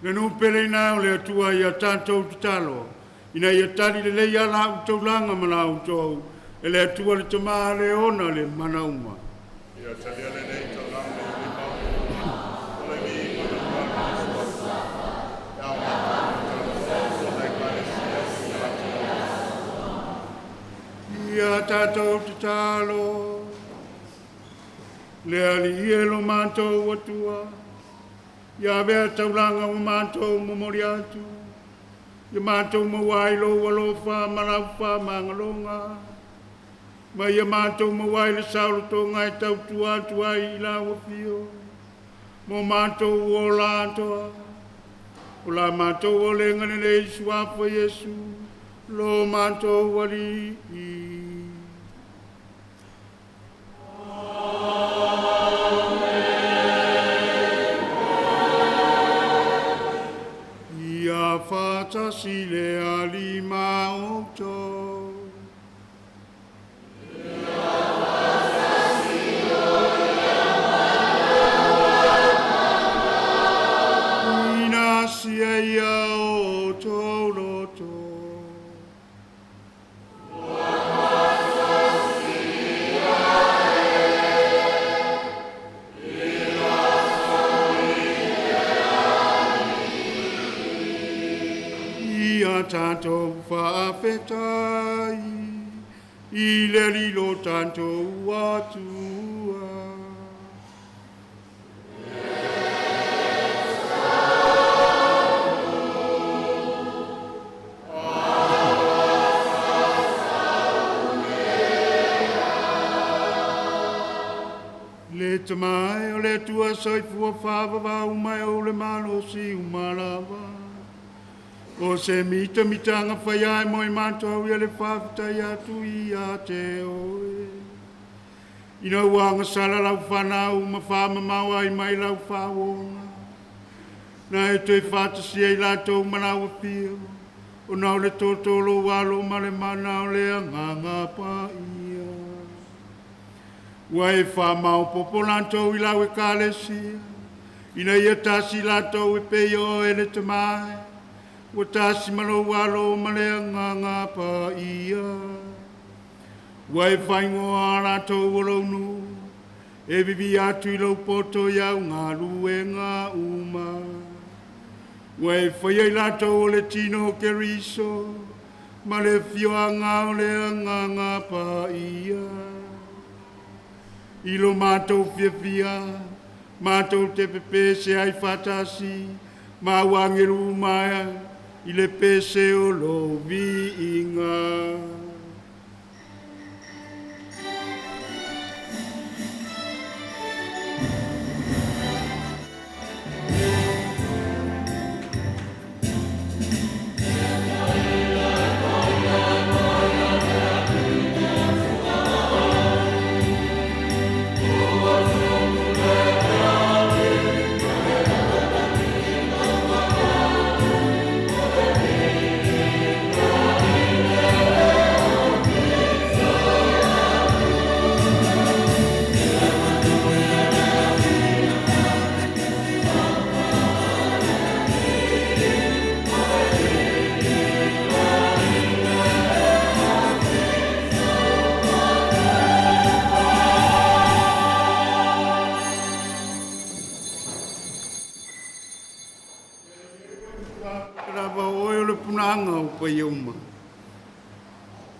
Le nu pele ina o le atua ia tātou tatalo. Ina ia tali le lei ala u taulanga ma la utou. E le atua le tama le ona le mana uma. Ia talia le nei taulanga i le mau. O le vi mana wā le sua. Ia o mātou o le kalesia i atua. Ia tātou tatalo. Le ali ie lo mātou atua. Ia vea taulanga o mātou momori atu. Ia mātou mauai lo alofa ma laufa mangalonga. Ma ia mātou mauai le saulotonga e tautua atu ai i la wafio. Mo mātou o la atoa. O la mātou o le ngane le suafa Yesu. Lo mātou wali i. Ia whatasi le ali maoto. Ina sia ia o tō roto. Ia tātou whaafetai, i le lilo tātou atua. Le tamai o le tua soifua whaavavau mai o le malosi umalava. O se mita mitanga whai ai moi mātou ia le whawhitai atu ia te oe. Ina uanga sala lau whanau ma whamamau ai mai lau whawonga. Na e toe whātasi ai lātou manawa whio. O nau le tōtō walo ma le mana o le anganga pa ia. Ua e whamau popo lātou i lau e kalesia. Ina ia tasi lātou e peio e le tamai. Ua tasi malo walo ma le anganga pa ia. Ua e whaingoa lātou o launu. E vivi atu i lau poto iau ngā lue ngā uma. Ua e whai ai lātou o le tino o Keriso. Ma le fioanga o le anganga pa ia. I lo mātou fiafia, mātou te pepe se ai whatasi, ma wangelu mai i le pese o lo viinga.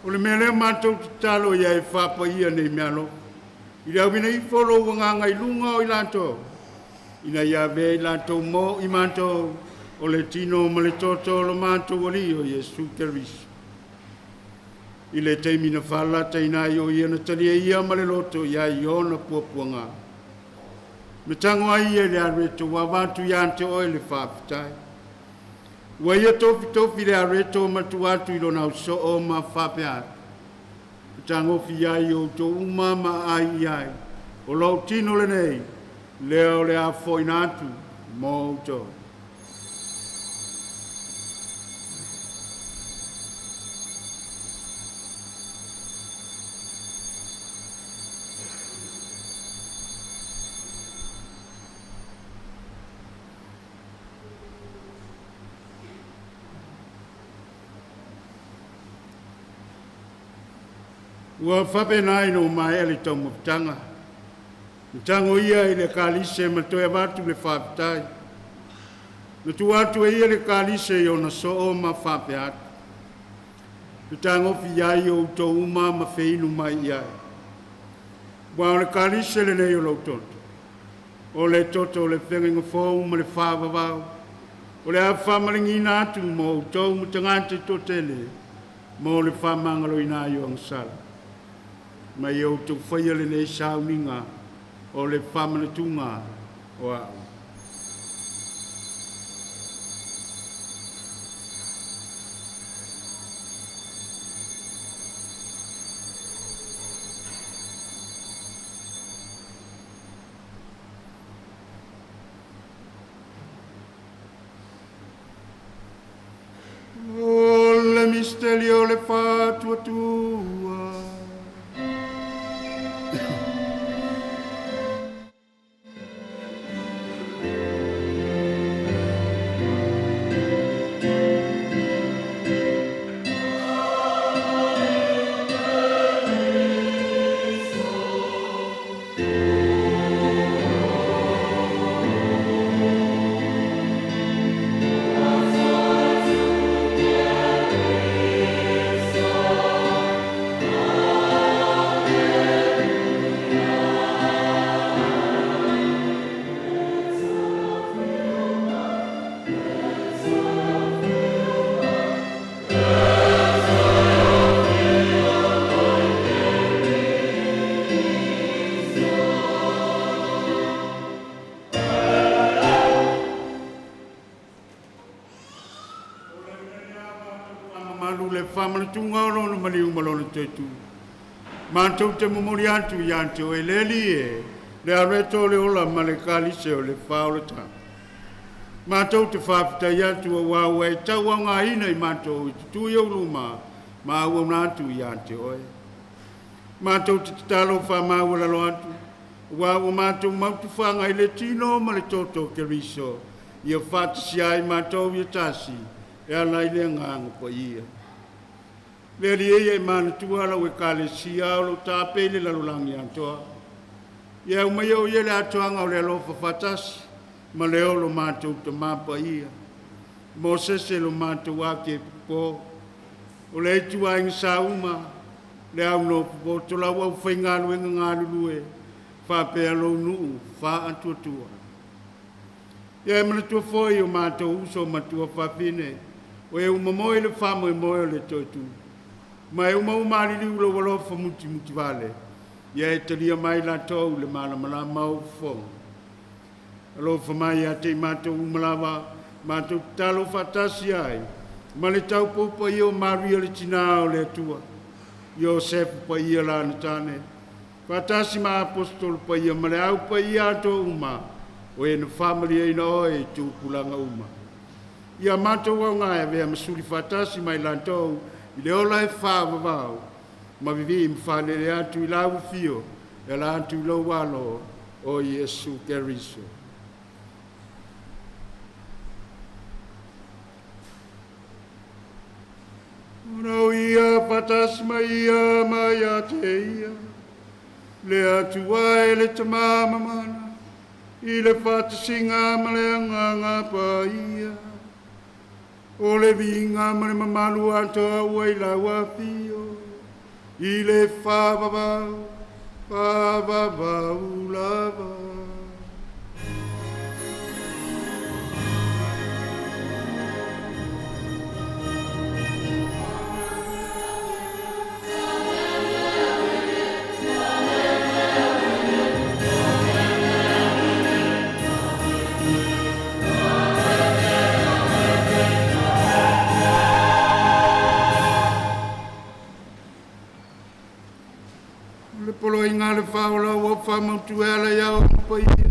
O le mea lea mātou tatalo ia e whapa ia nei mea lo. I le awina i folo wanganga i lunga o i lātou. Ina ia vea i lātou mō i mātou. O le tino ma le toto lo mātou ali o Yesu Keriso. I le teimi na whalata ina i o ia na talia ia ma le loto ia i ona puapuanga. Me tango ai ia le areto wawatu ia ante oe le whawhitai. Ua ia tofi tofi le areto matu atu i lona usoo ma whape atu. Tango fi ai o tō uma ma ai ai. O lau tino le nei, leo le a foina atu mō tō. Ua faapena ina ua maea le taumafataga, na tago ia i le kalise ma toe avatu le faafetai. Na tuu atu e ia le kalise i ona soo ma faapea atu, Fetagofi ai o outou uma ma feinu mai i ai. Ua o le kalise lenei o lou toto, o le toto o le feagaiga fou ma le faavavau, o le a faamaligiina atu mo outou ma tagata e toatele, mo le faamagaloina ai o agasala. Ma ia outou faia lenei sauniga o le faamanatuga o a'u. O le misteli o le faatuatua. Mamalu le faamanatuga o lona maliu ma lona toetū. Matou te momoli atu ia te oe le Alii e, le areto o le ola ma le kalise o le faaolataga. Matou te faafetai atu auā ua e tauaogaina i matou i tutū i ou luma ma auauna atu ia te oe. Matou te tatalo faamaualalo atu, auā ua matou mautufaga i le tino ma le toto o Keriso, ia faatasia ai matou ia tasi e ala i le agaga paia. Le Alii e, ia e manatua lau Ekalesia o loo tape i le lalolagi atoa. Ia aumaia o ia le atoaga o le alofa faatasi ma le olo matou tamā paia. Mosese lo matou ake popo. O le ituaiga sauma, le au no popoto lau au faigaluega galulue, faapea lou nuu faatuatua. Ia e manatua foi o matou uso matua fafine, o e uma moe le faamoemoe o le toetū. Ma e uma uma aliliu lou alofa mutimutivale, ia e talia mai latou le malamalama o fofoga. Alofa mai ia te i matou uma lava, matou tatalo faatasi ai, ma le taupou paia o Maria le tinā o le Atua, Iosefu paia lana tane, faatasi ma aposetolo paia ma le au paia atoa uma, o e na faamaliaina oe i tupulaga uma. Ia matou aoga e avea ma suli faatasi mai latou i le ola e faavavau, ma vivii ma faalele atu i lau afio, e ala atu i lou alo o Iesu Keriso. Ona o ia faatasi ma ia ma ia te ia, le Atua e le Tamā mamana, i le faatasiga ma le agaga paia. O le viiga ma le mamalu atoa ua i lau afio, i le faavavau, faavavau lava. Le poloaiga le faaola ua faamautu e ala ia o paia.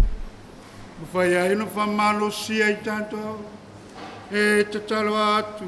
Ma fai ai ona faamalosia i tatou e tatalo atu.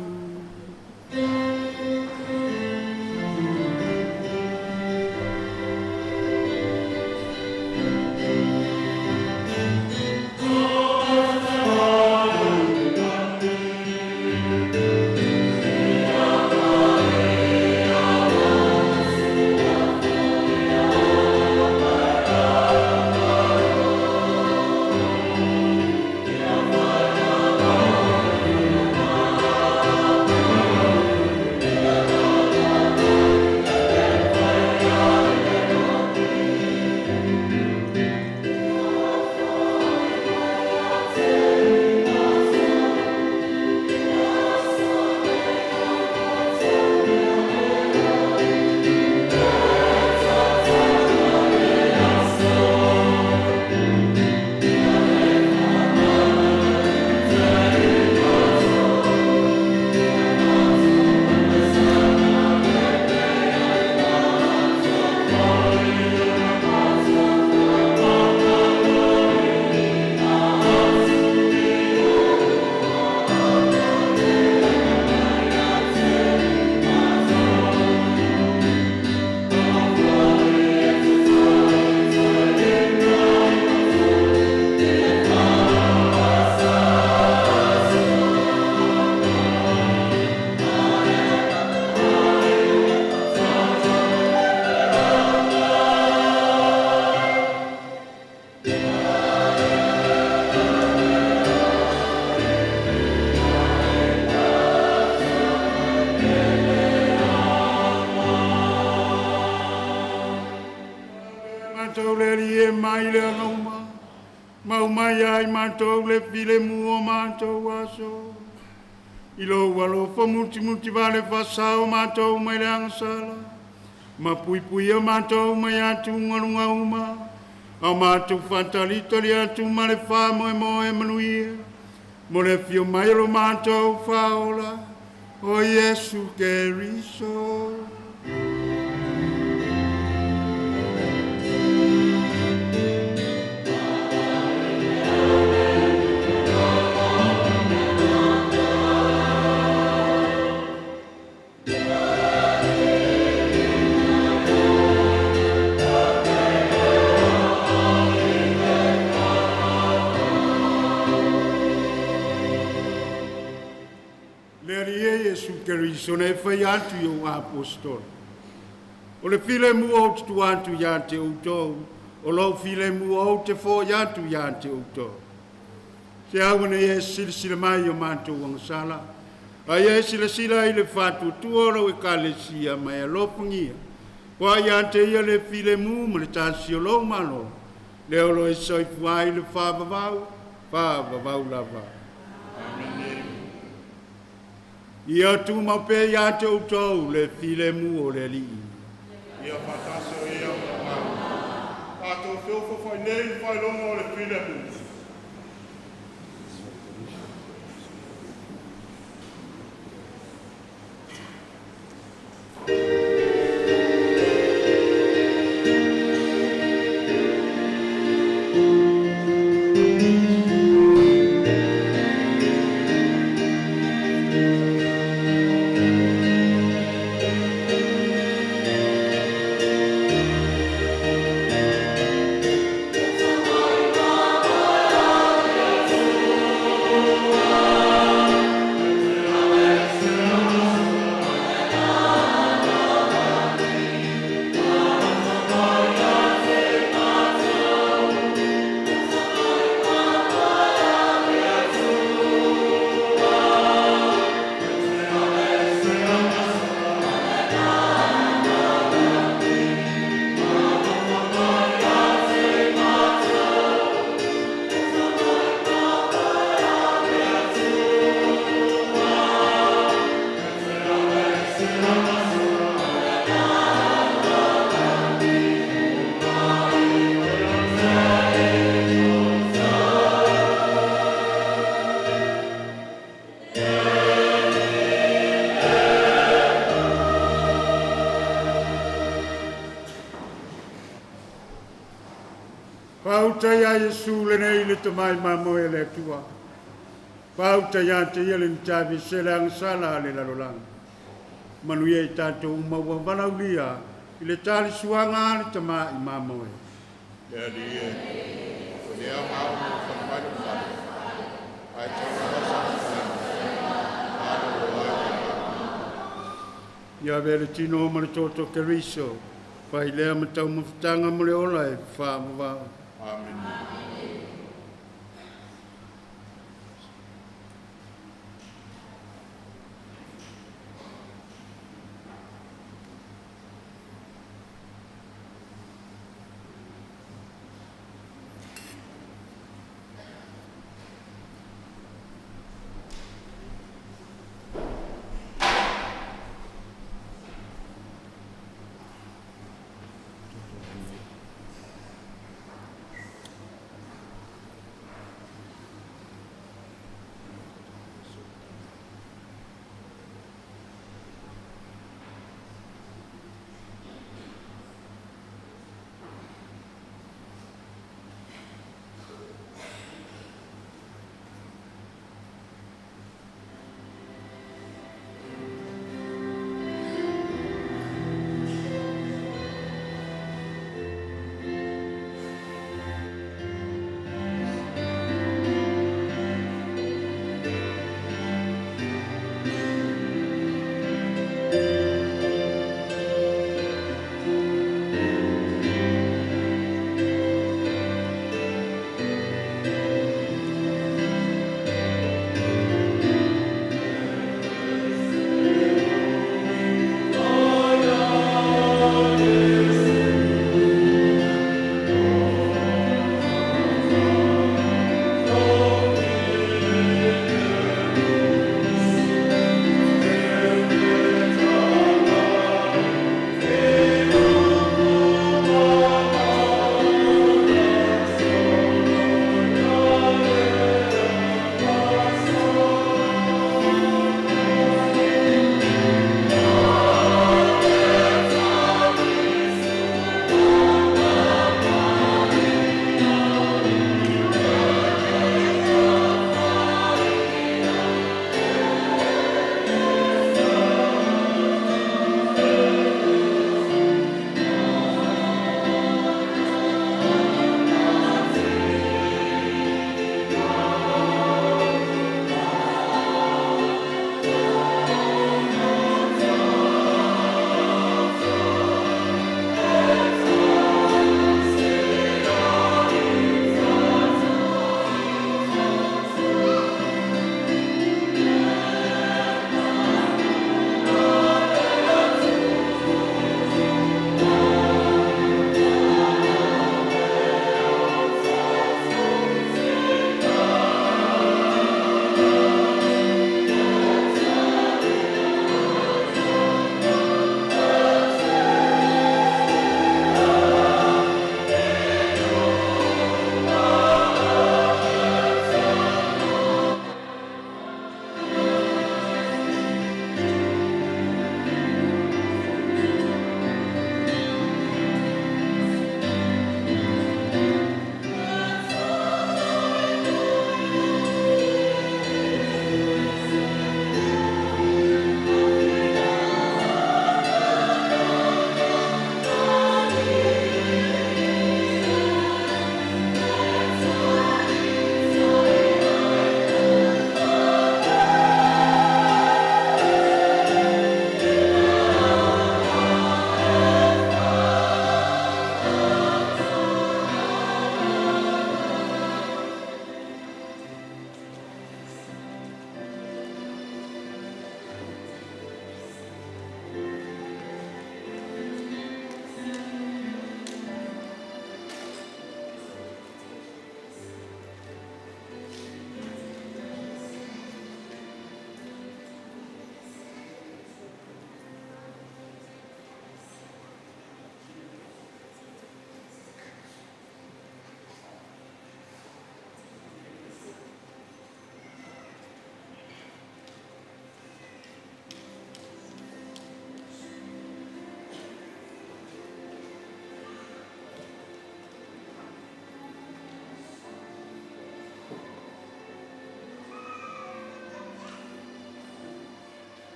e mai le agauma, mau mai ai mātou le file mua mātou aso. I lou alofa mutimuti vale fasao mātou mai le agasala, ma puipuia mātou mai atugaluga uma, ao mātou faatalitali atu ma le faamoemoe manuia, mo le afio mai o lo mātou faaola, o Iesu Keriso. Le Alii e Iesu Keriso na e fai atu i ou apostola. O le filemu ou te tuu atu ia te outou, o lou filemu ou te fo'i atu ia te outou. Se aua nei e silasila mai i o matou agasala, a ia e silasila i le faatuatua o lau ekalesia ma e alofagia. Foai ia te ia le filemu ma le tasi o lou Malo, lea o lo o e soifua ai le faavavau, faavavau lava. Amene. Ia tumau pea ia te outou le filemu o le Alii. Ia faatasi ai ia ma le agaga. Tatou feofoofoai nei i le faailoga o le filemu. Faauta ia Iesu lenei le tamai mamoe a le Atua. Faauta ia te ia le na le agasala a le lalolagi. Manuia i tatou uma ua valaaulia i le talisuaga a le tama'i mamoe. Le Alii e, o lea ao mo fale mai lou fale, ae taumafasa malolo ai le agaga. Ia avea le tino ma le toto o Keriso, fai lea ma taumafataga mo le ola e faavavau. Amene.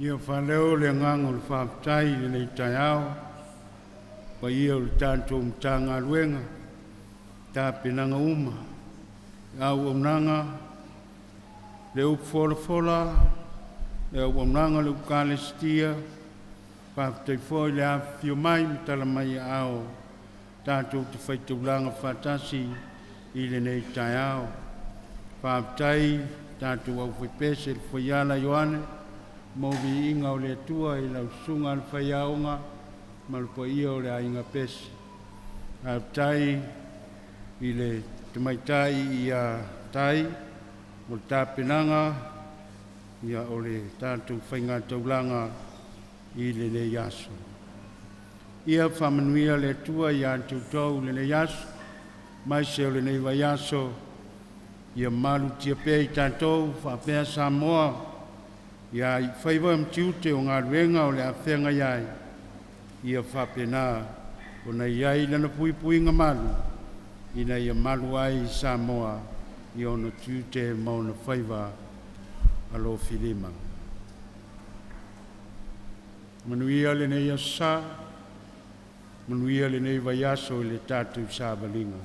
Ia faaleo le agaga o le faafetai i lenei taeao, paia o le tatou Matagaluega, tapenaga uma, auaunaga, le upu folafola, le auaunaga o le Ukalesitia, faafetai foi le afifio mai ma tala mai aao tatou te faitaulaga faatasi i lenei taeao. Faafetai tatou aufaipese le fuaiala Ioane mo viiga o le Atua i lau susuga i le faiaoga ma le paia o le aiga pese. Faafetai i le tamaitai ia Tai mo le tapenaga ia o le tatou faigataulaga i lenei aso. Ia faamanuia le Atua ia te outou i lenei aso, aemaise o lenei vaiaso, ia malutia pea i tatou faapea Samoa, ia faiva ma tiute o galuega o le a feagai ai, ia faapena ona i ai lana puipuiga malu, ina ia malu ai Samoa i ona tiute ma ona faiva alofilima. Manuia lenei aso Sa, manuia lenei vaiaso i le tatou savaliga.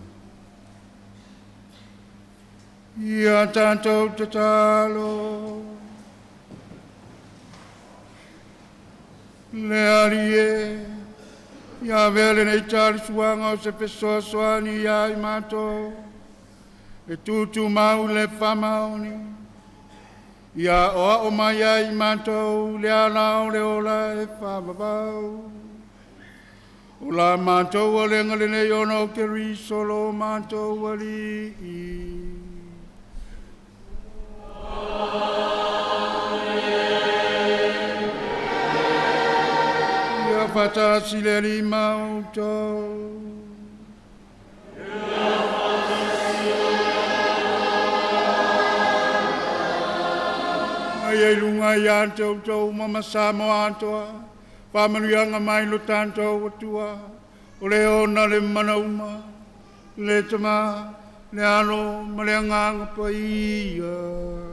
Ia tatou tatalo. Le Alii e, ia avea lenei talisuaga o se fesoasoani ia i matou, e tutumau le faamaoni, ia aoao mai ai i matou le ala o le ola e faavavau. O la matou alega lenei ona o Keriso lo matou Alii. Ia faatasi le Alii ma outou. Ia i luga ia te outou ma Samoa atoa, faamanuiaga mai lo tatou Atua, o le ona le mana uma, le Tama, le Alo ma le Agaga Paia.